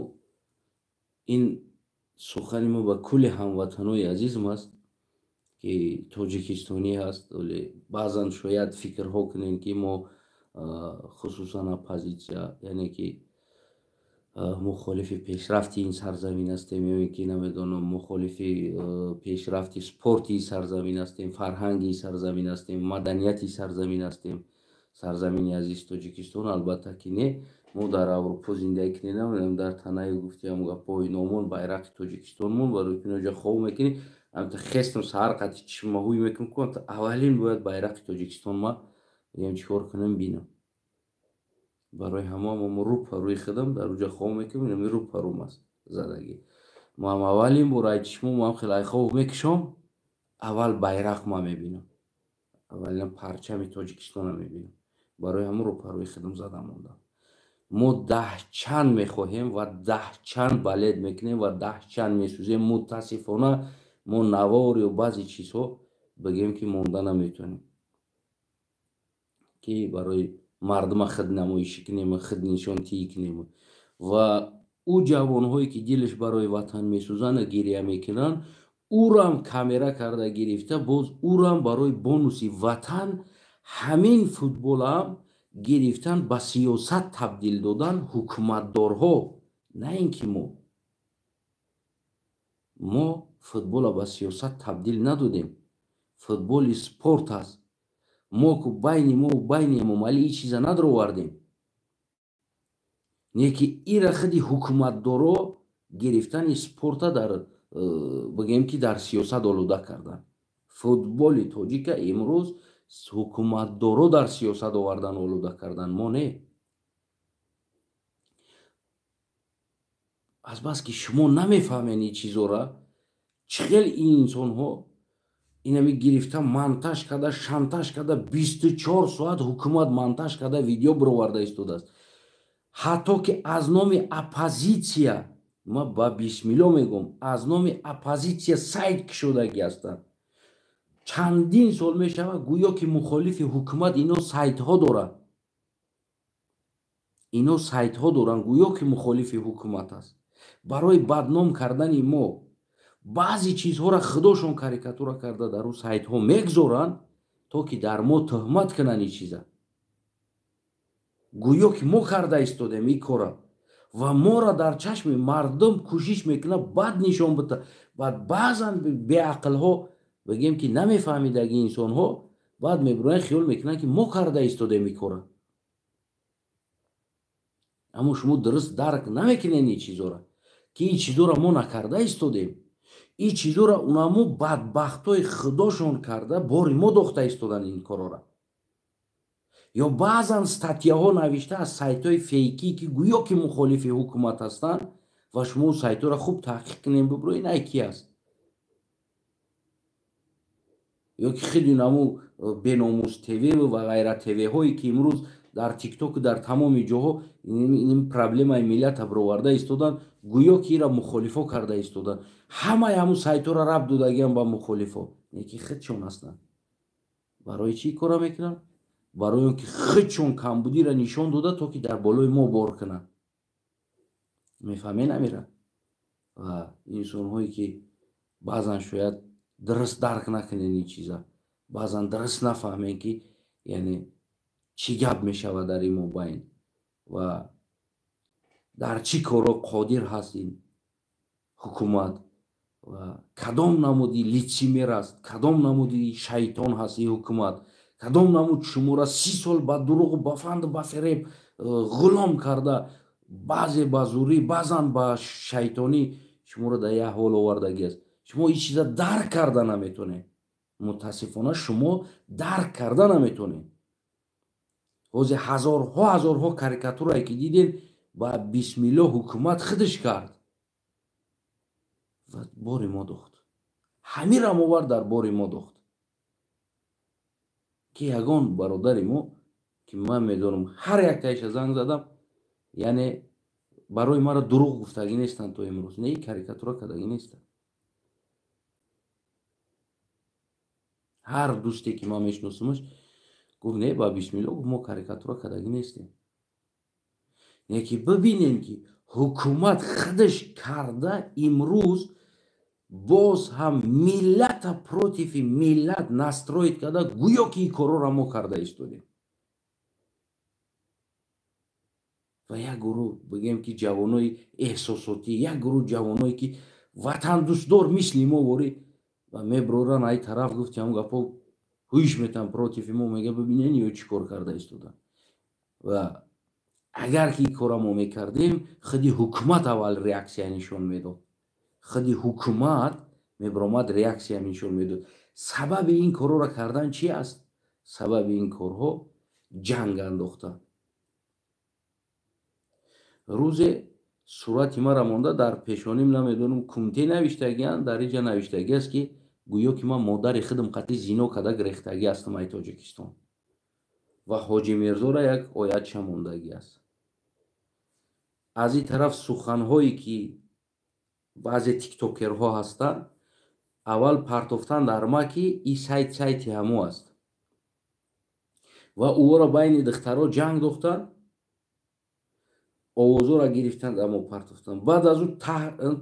ин сухани мо ба кулли ҳамватанои азизм аст, ки тоҷикистонӣ ҳаст, вале баъзан шояд фикрҳо кунем, ки мо хусусан оппозитсия, яъне ки мухолифи пешрафти ин сарзамин ҳастем, ё ин ки намедонам, мухолифи пешрафти спорти ин сарзамин ҳастем, фарҳанги ин сарзамин ҳастем, маданияти сарзамин ҳастем, сарзамини азиз Тоҷикистон. Албатта ки не, мо дар Аврупо зиндагӣ кунем, намедонам, дар танаи, гуфти ҳамун гапҳои номон байрақи Тоҷикистонмон, барои ки ноҷа хов мекунӣ, Амта хестам саҳар қати чишмаҳӯй мекунам, ку аввалин бояд байрақи Тоҷикистон ма бигем чӣ кор кунам, бинам. Барои ҳама мо рӯ па рӯи худам дар уҷа хоб мекунем, инами рӯ па рӯм аст задагӣ. Ман аввалин бор ай чишмо ман хеле ай хоб мекушом, аввал байрақ ма мебинам, аввалин парчами Тоҷикистона мебинам. Барои ҳамон рӯ па рӯи худам зада мондам. Мо даҳчанд мехоҳем ва даҳчанд балет мекунем ва даҳчанд месӯзем. Мутаассифона мо навор ё баъзе чизҳо бигем ки монда наметавонем, ки барои мардума худ намоишӣ кунем, худ нишонтиҳӣ кунем. Ва ӯ ҷавонҳое ки дилаш барои ватан месӯзанд, гиря мекунанд, ӯрам камера карда гирифта, боз ӯрам барои бонуси ватан ҳамин футболам гирифтан, ба сиёсат табдил додан ҳукуматдорҳо, на ин ки мо футбола ба сиёсат табдил надодем. Футболи спорт аст. Мо ку байни мо байни Эмомалӣ ин чиза надровардем, не ки ира худи ҳукуматдоро гирифтани спорта дар бигем ки дар сиёсат олуда кардан. Футболи тоҷика имрӯз ҳукуматдоро дар сиёсат овардан, олуда кардан, мо не. Азбаски шумо намефаҳмед ин чизора, чӣ хел ин инсонҳо инами гирифта монтаж карда, шантаж карда, 24 соат ҳукумат монтаж карда видео бироварда истодааст. Ҳатто ки аз номи оппозитсия, ма ба бисмилло мегӯм, аз номи оппозитсия сайт кушодагӣ ҳастанд. Чандин сол мешавад, гӯё ки мухолифи ҳукумат ино сайтҳо доранд, ино сайтҳо доранд, гӯё ки мухолифи ҳукумат аст. Барои бадном кардани мо баъзе чизҳоро худошон карикатура карда дар ӯ сайтҳо мегзоранд, то ки дар мо тӯҳмат кунанд ин чиза, гӯё ки мо карда истодем ин кора ва моро дар чашми мардум кӯшиш мекунад бад нишон бита. Баъд баъзан беақлҳо бигем ки намефаҳмидаги инсонҳо баъд мебироянд, хиёл мекунанд ки мо карда истодем ин кора. Аммо шумо дуруст дарк намекунед ин чизора, ки ин чизора мо накарда истодем. Ин чизора унамо бадбахтҳои худошон карда бори мо дохта истодан ин корора. Ё баъзан статьяҳо навишта аз сайтҳои фейкӣ, ки гӯё ки мухолифи ҳукумат ҳастанд, ва шумо сайтҳоро хуб таҳқиқ кунем, бибироед ай ки аст. Ё ки хеле наму беномус ТВ ва ғайра ТВ-ҳое ки имрӯз дар тиктоку дар тамоми ҷоҳо ин проблемаи миллата бироварда истоданд, гӯё ки ира мухолифо карда истоданд. Ҳамаи ҳамун сайтҳоро рабт додагиам ба мухолифо, не ки худшон ҳастанд. Барои чӣ кора мекунанд? Барои он ки худшон камбудиро нишон дода, то ки дар болои мо бор кунанд. Мефаҳмед амира? Ва инсонҳое ки баъзан шояд дуруст дарк накунед ин чиза, баъзан дуруст нафаҳмед ки яъне чӣ гап мешавад дар ин мобайн ва дар чӣ корро қодир ҳаст ин ҳукумат ва кадом намуди литсимер аст, кадом намуди шайтон ҳаст ин ҳукумат, кадом намуд шуморо 30 сол ба дурӯғу ба фанду ба фиреб ғулом карда, баъзе ба зурӣ, баъзан ба шайтонӣ шуморо дар як ҳол овардагӣ аст. Шумо ин чиза дарк карда наметонед. Мутаассифона шумо дарк карда наметонед. Ҳозир ҳазорҳо ҳазорҳо карикатурае ки дидем, ба бисмилло ҳукумат худаш кард ва бори мо дохт. Ҳамирам овард дар бори мо дохт, ки ягон бародари мо ки ман медонам ҳар яктаиша занг задам, яъне барои маро дурӯғ гуфтагӣ нестанд то имрӯз, не карикатура кардагӣ нестанд. Ҳар дӯсте ки ман мешиносамаш гуфт не, ба бисмилло, гуфт мо карикатура кардагӣ нестем. Не ки бибинем ки ҳукумат худаш карда имрӯз боз ҳам миллата против миллат настроит карда, гӯё ки ин корҳоро мо карда истодем. Ва як гурӯҳ бигем ки ҷавонои эҳсосотӣ, як гурӯҳ ҷавоное ки ватандӯстдор мисли мо ворӣ ва меброран ай тараф, гуфти ҳам гапо ҳуиш метан против мо, мега бибинен ё чӣ кор карда истодан. Ва агар ки ин корро мо мекардем, худи ҳукумат аввал реаксия нишон медод. Худи ҳукумат Мебиромад, реаксия нишон медод. Сабаби ин корҳоро кардан чи аст? Сабаби ин корҳо ҷанг андохтан. Рӯзе сурати мара монда, дар пешоним намедонам кумте навиштагианд, дар инҷа навиштагӣ аст, ки гӯё ки ман модари худам қатъи зино карда гирехтагӣ ҳастам ай Тоҷикистон. Ва Ҳоҷи Мирзора як оятша мондагӣ аст. Аз ин тараф суханҳое, ки баъзе тиктокерҳо ҳастанд, аввал партофтан дар ма, ки и сайт сайти ҳамо аст, ва ӯро байни духтаро ҷанг дохтанд, овозҳоро гирифтанд, амо партофтанд. Баъд аз ӯ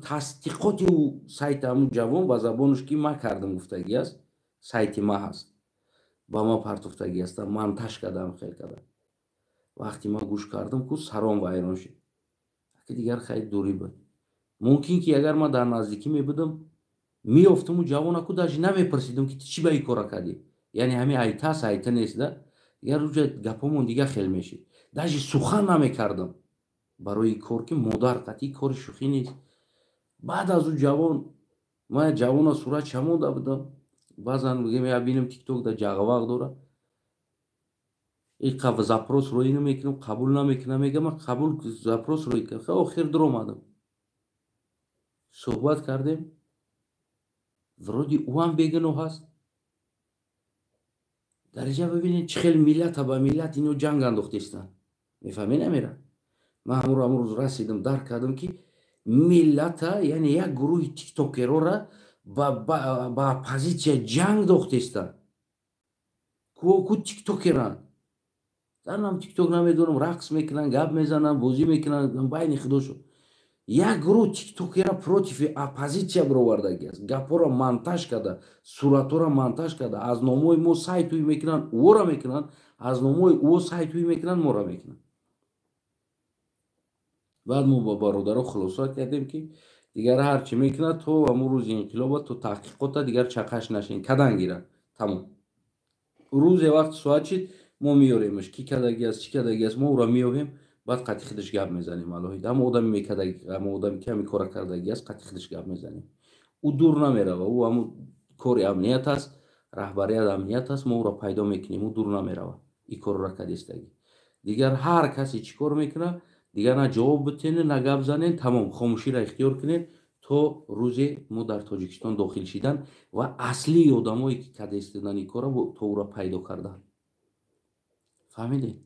тасдиқоти ӯ сайти ҳамун ҷавон ба забонаш, ки ма кардам гуфтагӣ аст, сайти ма ҳаст, ба ма партофтагӣ ҳастам, монтаж кардам, хел кардам. Вақте ма гӯш кардам, ку саром вайрон шуд. Ки дигар хайр, дурӣ буд. Мумкин ки агар ман дар наздикӣ мебудам, меёфтаму ҷавона ку даже намепурсидам, ки ту чӣ ба ин кора кардӣ. Яъне ҳамин айтас айта нест да, дигар уҷа гапҳомон дигар хел мешид. Даже сухан намекардам барои кор, ки модар қатъи кори шӯхӣ нест. Баъд аз ӯ ҷавон, ман ҷавона сурат шамонда будам. Баъзан мегӯям, я бинам, тикток да ҷағвақ дора, иқа запрос роӣ намекунам, қабул намекунам, мегӯям, ман қабул запрос роӣ кардам. Охир дуромадам, суҳбат кардем, вроде ӯ ҳам бегуноҳ аст. Дариҷа бибинед, чӣ хел миллата ба миллат ино ҷанг андохтестанд. Мефаҳмед, намера? Ман ҳамуро ҳамун рӯз расидам, дарк кардам, ки миллата, яъне як гурӯҳи тиктокерора ба оппозитсия ҷанг дохтестанд. Ку тиктокеранд, дар нам тикток намедонам, рақс мекунанд, гап мезананд, бозӣ мекунанд байни худошон. Як гурӯҳ тиктокера против оппозитсия бировардагӣ аст, гапҳоро монтаж карда, суратҳоро монтаж карда, аз номҳои мо сайтуй мекунанд, ӯро мекунанд, аз номҳои ӯ сайтуй мекунанд, моро мекунанд. Баъд мо ба бародаро хулоса кардем, ки дигар ҳар чӣ мекунад, то ҳамун рӯзи инқилоба, то таҳқиқота дигар чақаш нашин, кадан гиранд, тамом. Рӯзе вақти соат шид, мо меёремаш, ки кардагӣ аст, чӣ кардагӣ аст, мо ӯро меёбем, баъд қатъи худаш гап мезанем алоҳида. Ҳама одами мекардаги, ҳама одаме ки ҳамин кора кардагӣ аст, қатъи худаш гап мезанем. Ӯ дур намерава, ӯ ҳамун кори амният аст, раҳбарият амният аст, мо ӯро пайдо мекунем, ӯ дур намерава. Ин корро кардистагӣ. Дигар ҳар касе чӣ кор мекунад, дигар на ҷавоб битенед, на гап занед, тамом, хомӯширо ихтиёр кунед то рӯзе мо дар Тоҷикистон дохил шидан ва аслии одамое, ки карда истодан ин корро, то ӯро пайдо кардан. Фаҳмидед?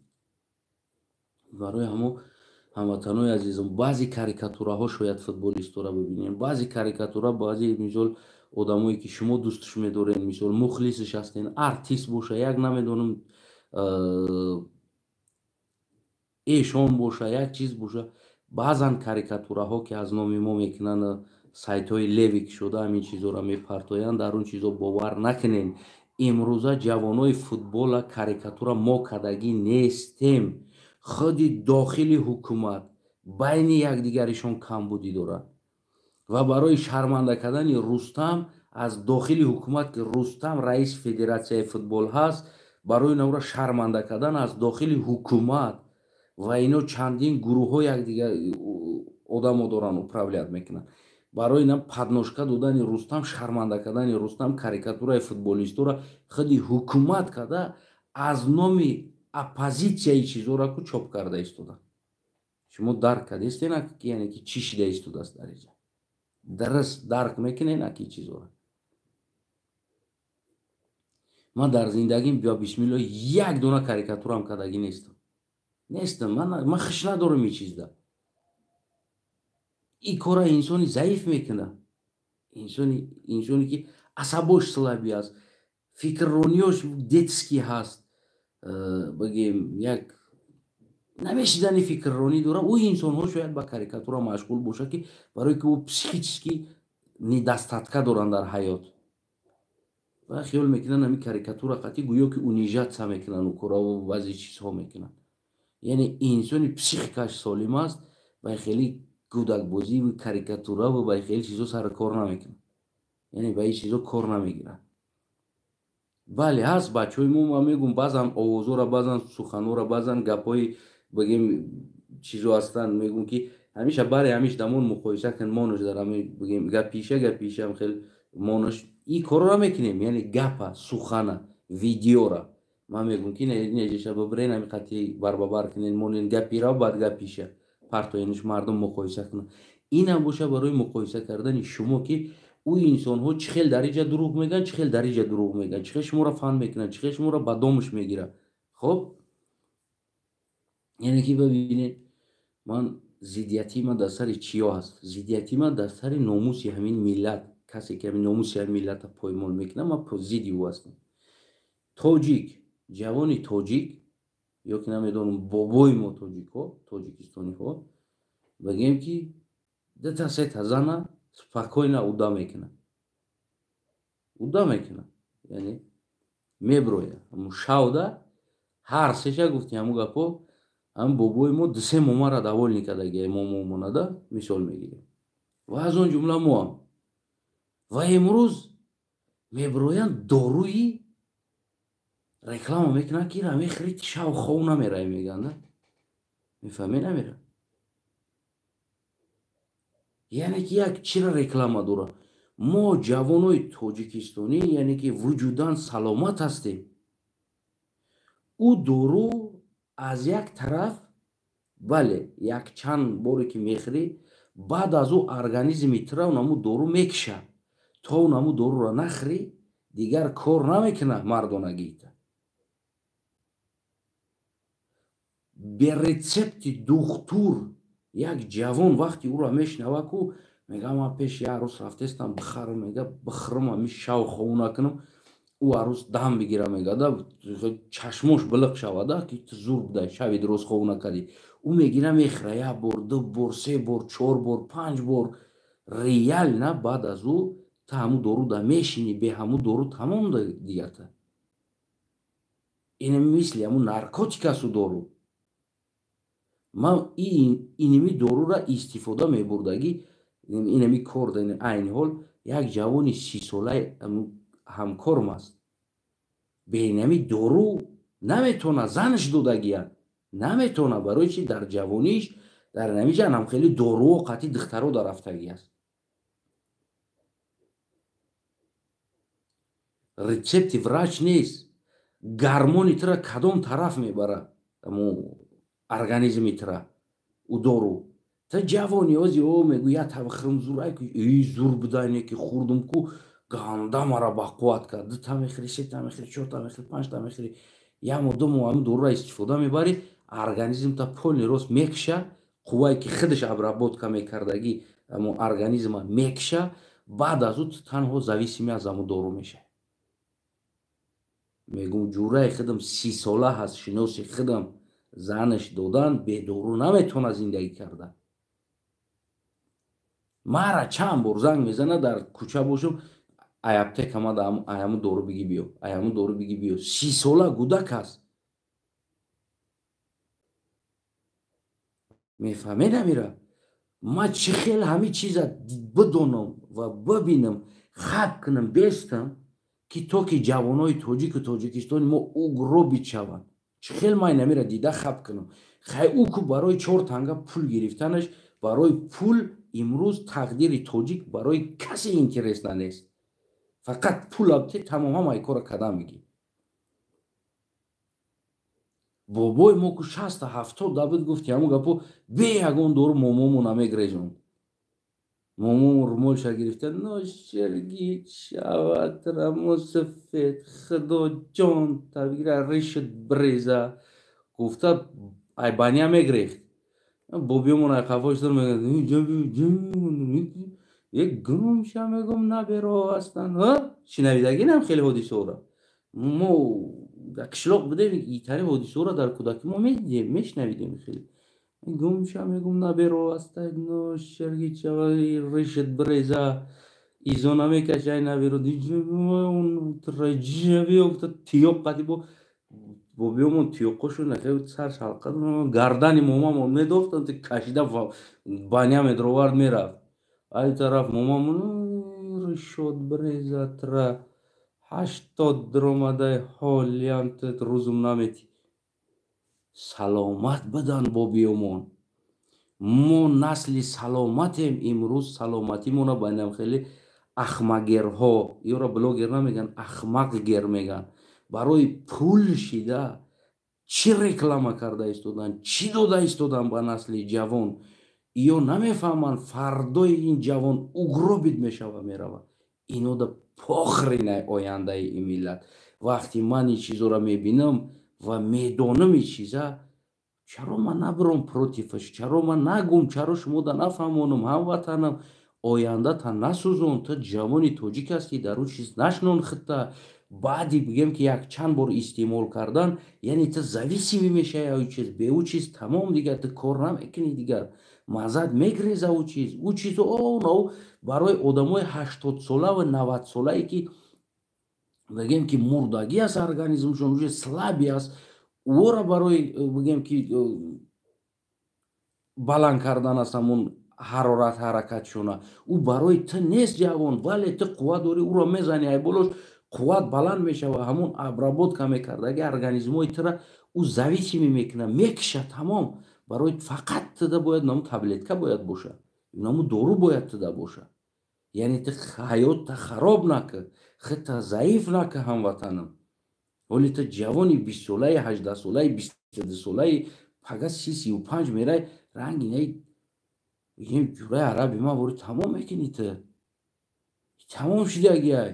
Барои ҳамо, ҳамватанои азизам, баъзе карикатураҳо шояд футболистора бибинем, баъзе карикатура, баъзе мисол одамое, ки шумо дӯстш медоред, мисол мухлисш ҳастен, артист боша, як намедонам эшон боша, як чиз боша, баъзан карикатураҳо, ки аз номи мо мекунанд, сайтҳои левик шуда ҳамин чизҳоро мепартоянд, дар он чизҳо бовар накунед. Имрӯза ҷавонои футбола карикатура мо кардагӣ нестем. Худи дохили ҳукумат байни якдигаришон камбудӣ дорад ва барои шарманда кардани Рустам аз дохили ҳукумат, ки Рустам раиси федератсияи футбол ҳаст, барои навра шарманда кардан аз дохили ҳукумат ва ино чандин гурӯҳҳо якдигар одамо доранд, управлять мекунанд. Барои на подножка додани Рустам, шарманда кардани Рустам, карикатураи футболистора худи ҳукумат карда, аз номи оппозитсияи чизҳоро ку чоп карда истода. Шумо дарк кардестена, ки яъне ки чӣ шида истодааст дар инҷа? Дарст дарк мекунена, ки чизҳоро ман дар зиндагим ба бисмилло як дона карикатурам кардагӣ нестам, нестам. Ман хиш надорам ин чизда. Ин кора инсони заиф мекунад, инсоне ки асабош слабый аст, фикррониёш детский ҳаст, бигем, як намешидани фикрронӣ дорад, ӯ инсонҳо шояд ба карикатура машғул бошад, ки барое ки ӯ психически недостатка доранд дар ҳаёт ва хиёл мекунанд, ҳамин карикатура қатъи гӯё ки унижаться мекунанд, ӯ кораву баъзе чизҳо мекунанд. Яъне инсони психикаш солим аст, ба хеле кӯдакбозиву карикатураву ба хеле чизҳо сари кор намекунад, яъне ба ин чизҳо кор намегирад. Бале, ҳаст бачаҳои мо, ман мегӯм, баъзан овозҳоро, баъзан суханҳоро, баъзан гапҳои, бигем, чизо ҳастанд, мегӯм, ки ҳамеша баре ҳамиш дамон муқоиса кун, монуш дар ҳами, бигем, гапиша гапишам хел. Монаш и корро мекунем, яъне гапа, сухана, видеора. Ман мегӯм, ки неҷаша бибирен, ҳами қати барбабар кунен, монен гапира, баъд гапиша партоениш, мардум муқоиса кунанд. Инам боша барои муқоиса кардани шумо, ки ӯ инсонҳо чӣ хел дар иҷа дурӯғ мегӯянд, чӣ хел дар иҷа дурӯғ мегӯянд, чӣ хел шуморо фан мекунанд, чӣ хел шуморо ба домаш мегиранд. Хоб, яъне ки бибинед, ман зиддиятии ман дар сари чиё ҳаст? Зиддиятии ман дар сари номуси ҳамин миллат. Касе ки ҳамин номуси ҳамин миллатро поймол мекунад, ман зидди ӯ ҳастам. Тоҷик, ҷавони тоҷик, ё ки намедонам, бобои мо тоҷикҳо, тоҷикистониҳо, бигем ки дута сета зана спокойно уда мекунад, уда мекунад, яъне меброяд ҳамун шавда ҳар сеша. Гуфти ҳамун гапҳо, ҳамин бобои мо дусе момара довольный кардагия, момомонада мисол мегирем, ва аз он ҷумла моам. Ва имрӯз меброянд, доруи реклама мекунанд, ки ира мехӯри, шав хов намеравӣ, мегӯянд. Мефаҳмед, намера? Яъне ки як чира реклама дорад. Мо ҷавонои тоҷикистонӣ, яъне ки вуҷудан саломат ҳастем. Ӯ дору аз як тараф, бале, якчанд боре ки мехӯрӣ, баъд аз ӯ организми тура унаму дору мекушад. То унаму доруро нахӯрӣ, дигар кор намекунад мардонагита. Бе рецепти духтур як ҷавон вақти ӯро мешунава, ку мега, ман пеши як арӯс рафтестам, бихарам, мега, бихӯрам, ами шав хов накунам, ӯ арӯс дам бигира, мега, да чашмош билиқ шавада, ки ту зур будай, шави дуруст хов накардӣ. Ӯ мегира, мехӯра як бор, ду бор, се бор, чор бор, панҷ бор. Реально баъд аз ӯ ту ҳамун дору да мешинӣ, бе ҳамун дору тамом дигарта. Ин мисли ҳамун наркотик аст ӯ дору. Ман иними дорура истифода мебурдагӣ, инами кор, айни ҳол як ҷавони 30-солаи ҳамкорам аст. Бе инами дору наметавона, занаш додагия наметавона. Барои чи? Дар ҷавониш дар инамиҷа анам хеле доруо қатъи духтаро дар рафтагӣ аст. Рецепти врач нест. Гармони тура кадом тараф мебарад организми тура ӯ дору? Та ҷавони ози о мегӯ, я табхирм, зурай ку, и зур будайне ки хӯрдум ку, ганда мара бақувват кард. Дута мехӯри, сета мехӯри, чорта мехӯри, панҷта мехӯри, як моҳ, 2 моҳ ҳамин дорура истифода мебарӣ, организмта полный рост мекша. Қуввае ки худаш обработка мекардагӣ, ҳамон организма мекша. Баъд аз ӯ ту танҳо зависимый аз ҳамон дору мешавӣ. Мегӯм, ҷураи худам 30-сола ҳаст, шиноси худам, занаш додан, бедору наметавонад зиндагӣ карда. Мара чанд бор занг мезанад, дар кӯча бошам, ай аптека мада аяму дору биги биё, аяму дору биги биё. 30-сола гудак аст. Мефаҳмед амира? Ман чӣ хел ҳамин чиза бидонам ва бибинам, хаб кунам, бестам, ки то ки ҷавонои тоҷику тоҷикистони мо угробит шаванд. Чӣ хел ман инамира дида хаб кунам? Хай, ӯ ку барои чор танга пул гирифтанаш, барои пул имрӯз тақдири тоҷик барои касе интересна нест. Фақат пул абте, тамом, ҳамаи кора кадам мегӣ. Бобои мо ку 60-70 дабуд, гуфти ҳамун гапо, бе ягон дору момомо намегрезонд. Момомо румолша гирифта, ношергит шавад рамосафед, худоҷон табигира ришт бреза, гуфта айбания мегрехт. Бобиёмон ай қафош дор, мегӯяд, як гумша, мегум, наберо ҳастанд. Шинавидагинам хеле ҳодисаҳоро. Мо дар қишлоқ будем, итари ҳодисаҳоро дар кӯдакӣ мо медидем, мешунавидем хеле. Гумша, мегум, наберо ҳастад, ношергит шавад, ришт бреза, изо намекашай наберо, тиёқ қати бо бобиёмон тиёқошон сар шалқа гардани момамон медохтанд, кашида баня медровард, мерафт. Ай тараф момамон ришот брезатра, 80 даромадай, ҳолиам рӯзум наметӣ. Саломат будан бобиёмон. Мо насли саломатем. Имрӯз саломатимона ба инам хеле Ахмагерҳо, ёро блогер намеган, ахмақгер меган. Барои пул шида чӣ реклама карда истодан, чӣ дода истодан ба насли ҷавон. Ё намефаҳманд, фардои ин ҷавон угробид мешава, мерава. Ино да похринай ояндаи ин миллат. Вақти ман ин чизоро мебинам ва медонам ин чиза, чаро ман набиром противаш, чаро ман нагум, чаро шумо да нафаҳмонам, ҳамватанам, ояндата насӯзон, ту ҷавони тоҷик ҳастӣ, дар ӯ чиз нашнон хитта. Баъди бигем ки як чанд бор истеъмол кардан, яъне ту зависимӣ мешавӣ ӯ чиз, бе ӯ чиз тамом дигар ту кор намекунӣ, дигар маззат мегреза ӯ чиз. Ӯ чиз о барои одамои 80-сола ва 90-солае ки бигем ки мурдагӣ аст организмшон, уже слабый аст, ӯро барои бигем ки баланд кардан аст ҳамун ҳарорат ҳаракатшона. Ӯ барои ту нест ҷавон, вале ту қувват дорӣ, ӯро мезанӣ ай болош, қувват баланд мешава, ҳамун обработка мекардаги организмҳои тура ӯ зависимӣ мекунад, мекиша тамом. Барои фақат туда бояд наму таблетка бояд боша, наму дору бояд туда боша. Яъне ту ҳаётта хароб накӣ, худта заиф накӣ ҳамватанам. Ҳоли ту ҷавони 20-солаи, 18-солаи, 22-солаи, пага 30-35 мерай, ранги наи бигем ҷураи араби ман бори тамом мекунӣ ту. Тамом шидагиай.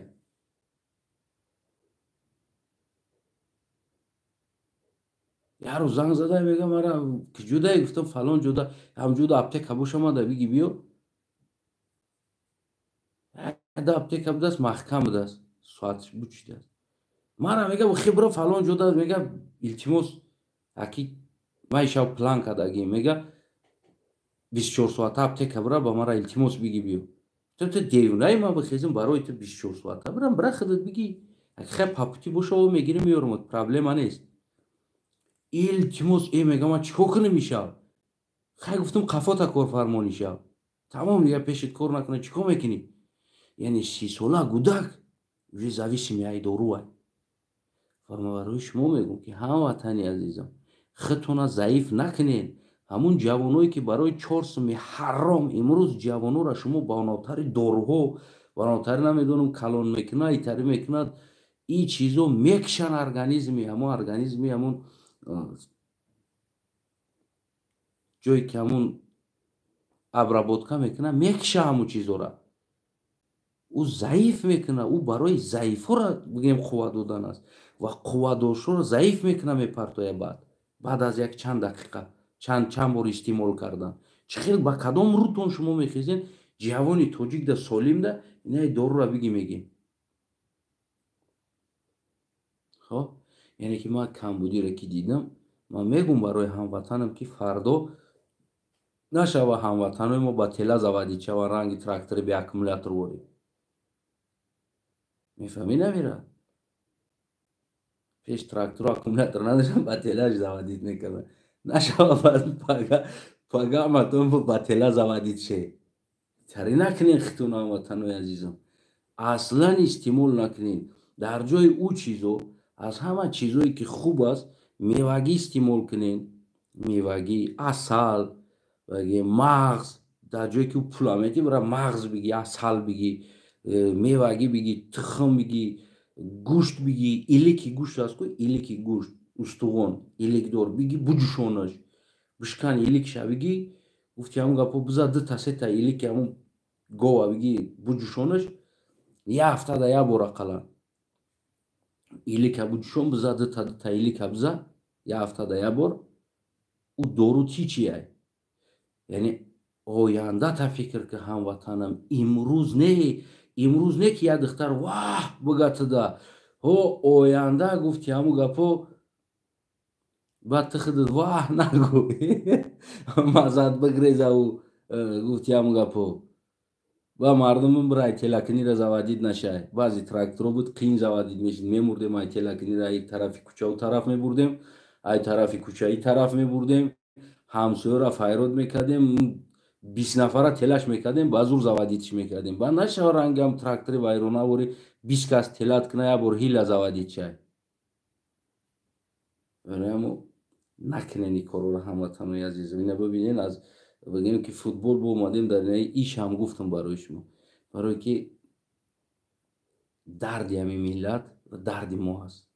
Як рӯз занг зада мегам ара куҷодае, гуфтам фалон ҷода, ҳамҷода аптека боша мада биги биё. Да аптека будааст, маҳкам будааст, соатш бучидааст. Мара мега хибро фалон ҷода, мега илтимос, аки ман шав план кардагим, мега 24 соата аптека бира, ба мара илтимос биги биё. Ту девонаи, ман бихезим барои ту 24 соата бирам, бира худат биги. Аки хай папути боша, о мегирим меёрам, проблема нест. Илтимос, мега ман чикор кунам ишав? Хай гуфтам қафота корфармон ишав. Тамом дигар пешит кор накунад, чикор мекунӣ? Яъне 30-сола гудак уже зависимый ай доруай. Ва ман барои шумо мегӯм ки ҳамватани азизам, худтона заиф накунед. Ҳамун ҷавоное ки барои 4 суми ҳаром имрӯз ҷавонора шумо ба онотари доруҳо, ба онотари намедонам калон мекунад, итари мекунад, ин чизо мекшан организми, ҳамон организми, ҳамон ҷое ки ҳамун обработка мекунад, мекша ҳамун чизора. Ӯ заиф мекунад, ӯ барои заифҳоро бигем қувват додан аст ва қувватдоршоро заиф мекунад, мепартояд баъд аз як чанд дақиқа, чанд бор истеъмол кардан. Чӣ хел ба кадом рӯтон шумо мехезен ҷавони тоҷик да солим да инаи дорура биги мегем? Хоб, яъне ки ман камбудиро ки дидам, ман мегӯм барои ҳамватанам ки фардо нашава ҳамватанои мо ба тела заводид шаванд, ранги трактори беаккумулятор ворид. Мефаҳмӣ намира? Пеш трактору аккумулятор надоштан, ба телаш заводид мекарданд. Нашава пага ҳаматон ба тела заводид ше. Тари накунен хитон ҳамватанои азизам. Аслан истеъмол накунен. Дар ҷои ӯ чизо, аз ҳама чизое ки хуб аст, мевагӣ истеъмол кунен. Мевагӣ, асал, мағз. Дар ҷое ки пула метӣ, бира мағз бигӣ, асал бигӣ, мевагӣ бигӣ, тухм бигӣ, гӯшт бигӣ, илики гӯшт аст ку, илики гӯшт, устуғон, иликдор бигӣ, буҷушонаш, бишкан иликша бигӣ, гуфти ҳамун гапо биза 2 та 3 та илики ҳамун гова бигӣ, буҷушонаш, як ҳафтада як бор ақаллан. Илика буҷушон биза 2 та 2 та илика биза, як ҳафтада як бор. Ӯ дору чи чиай? Яъне ояндата фикр ки ҳамватанам, имрӯз не, имрӯз не ки як духтар ваҳ бигатида, ҳо оянда гуфти ҳамун гапо, баъд ту худат ваҳ нагӯ, маззат бигрезаву гуфти ҳамун гапо. Ба мардумам бира ай телакунира заводид нашай. Баъзе тракторо буд қин заводид мешид, мемурдем ай телакунира, ай тарафи кӯча ӯ тараф мебурдем, ай тарафи кӯча и тараф мебурдем, ҳамсоёра файрод мекардем, 20 нафара телаш мекардем, ба зур заводидш мекардем. Ба нашава рангам трактори вайронавори 20 кас телат куна, як бор ҳила заводид шай. Барои накунен ин корро ҳамватанои азизам. Ина бибинен, аз бигем ки футбол бо омадем дар инаи иш ҳам гуфтам барои шумо. Барое ки Дарди ҳамин миллат ва дарди мо ҳаст.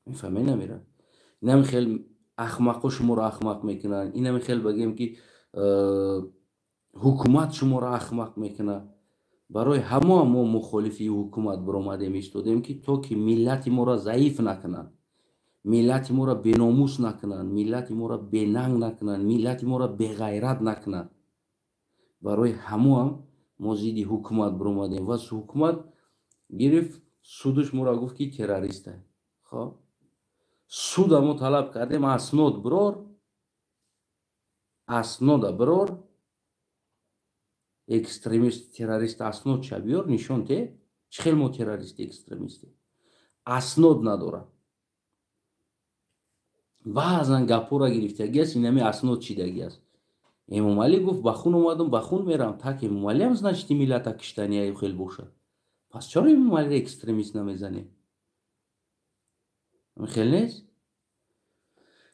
Мефаҳмед, намера? Инами хел ахмақҳо шуморо ахмақ мекунанд, инами хел бигем, ки ҳукумат шуморо ахмақ мекунад. Барои ҳамо мо мухолифи ҳукумат биромадем, истодем, ки то ки миллати моро заиф накунанд, миллати моро беномус накунанд, миллати моро бенанг накунанд, миллати моро беғайрат накунанд. Барои ҳамоам мо зидди ҳукумат биромадем ва ҳукумат гирифт, судуш моро гуфт, ки террориста. Хоб, суда мо талаб кардем: аснод бирор, аснода бирор, экстремист, террорист аснод ша биёр, нишон те, чӣ хел мо террорист, экстремисте? Аснод надорад. Баъзан гапҳоро гирифтагӣ аст, инами аснод чидагӣ аст. Эмомалӣ гуфт: «Ба хун омадам, ба хун мерам». Так, Эмомалиам, значит, миллата киштания хел бошад. Пас чаро Эмомалиро экстремист намезанем? Хел нест?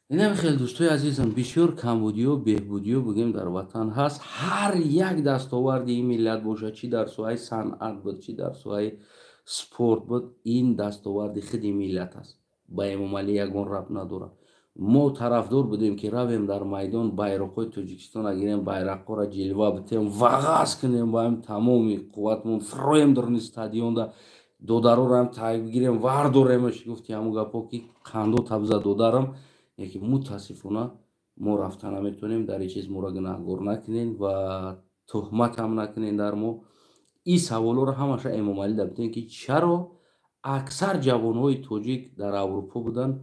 Инам хел, дӯстои азизам, бисёр камбудиё, беҳбудиё, бигем, дар ватан ҳаст. Ҳар як дастоварди ин миллат бошад, чӣ дар соҳаи санъат буд, чӣ дар соҳаи спорт буд, ин дастоварди худи миллат аст, ба Эмомалӣ ягон рабт надорад. Мо тарафдор будем, ки равем дар майдон, байроқҳои Тоҷикистона гирем, байрақҳоро ҷилва битем, вағаз кунем, ба ҳам тамоми қувватмон фуроем даруни стадионда, додарорам тай бигирем, вардоремаш. Гуфти ҳамун гапҳо, ки қандо табза додарам. Яке мутаассифона мо рафта наметавонем. Дар ин чиз моро гунаҳгор накунен ва туҳматам накунен дар мо. Ин саволҳоро ҳамаша Эмомалӣ дабитем, ки чаро аксар ҷавонҳои тоҷик дар Аврупо буданд,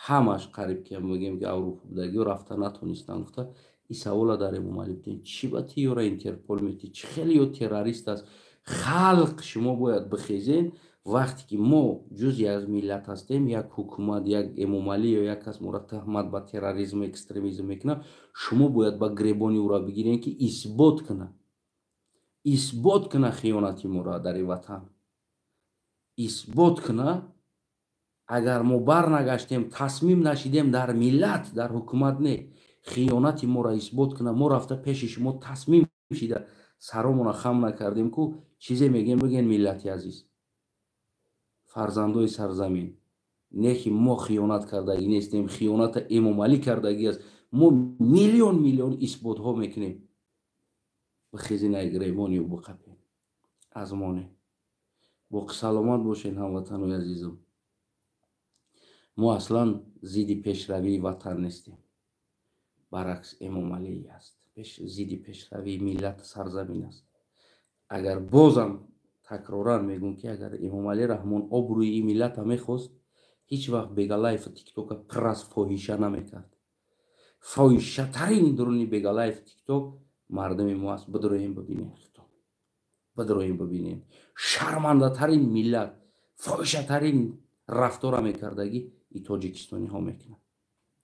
ҳамаш қариб ки мегӯем, ки Аврупо будагиҳо рафта натонистанд, гуфта. Ин савола дар Эмомалӣ битем: чӣ ба тиёра Интерпол метӣ? Чӣ хеле ё террорист аст? Халқ, шумо бояд бихезен. Вақте ки мо ҷузъи аз миллат ҳастем, як ҳукумат, як Эмомалӣ ё як кас моро туҳмат ба терроризму экстремизм мекунад, шумо бояд ба гребони ӯро бигирем, ки исбот кунад, исбот кунад хиёнати моро дар ин ватан, исбот кунад. Агар мо барнагаштем, тасмим нашидем дар миллат, дар ҳукумат не, хиёнати моро исбот кунад. Мо рафта пеши шумо тасмим шида, саромона хам накардем ку. Чизе мегем, бигӯен: миллати азиз, фарзандои сарзамин, не ки мо хиёнат кардагӣ нестем, хиёната Эмомалӣ кардагӣ аст. Мо миллион миллион исботҳо мекунем. Бихезин, ай гребони биқапем, аз моне. Боқӣ саломат бошед, ҳамватанои азизам. Мо аслан зидди пешравии ватан нестем, баръакс, Эмомалӣ аст зидди пешравии миллату сарзамин аст. Агар бозам такроран мегӯм, ки агар Эмомалӣ Раҳмон обрӯи ин миллата мехост, ҳеҷ вақт Бегалаев Тиктока пур аз фоҳиша намекард. Фоҳишатарин дуруни Бегалаев Тикток мардуми мо аст. Бидроем, бибинем, бидроем, бибинем. Шармандатарин миллат, фоҳишатарин рафтора мекардагӣ и тоҷикистониҳо мекунанд.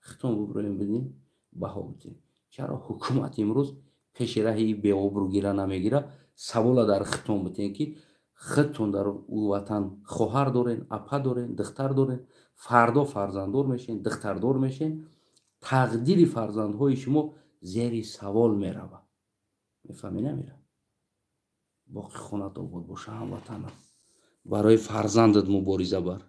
Хитон буброем, бинем, баҳо битем. Чаро ҳукумат имрӯз пеши раҳи беобрӯгира намегира? Савола дар хитон битем, ки худтон дар ӯ ватан хоҳар дорен, апа дорен, духтар дорен, фардо фарзанддор мешен, духтардор мешен. Тақдири фарзандҳои шумо зери савол меравад. Мефаҳмӣ, намера? Боқӣ хонат обод боша, ҳамватанам. Барои фарзандат мубориза бар.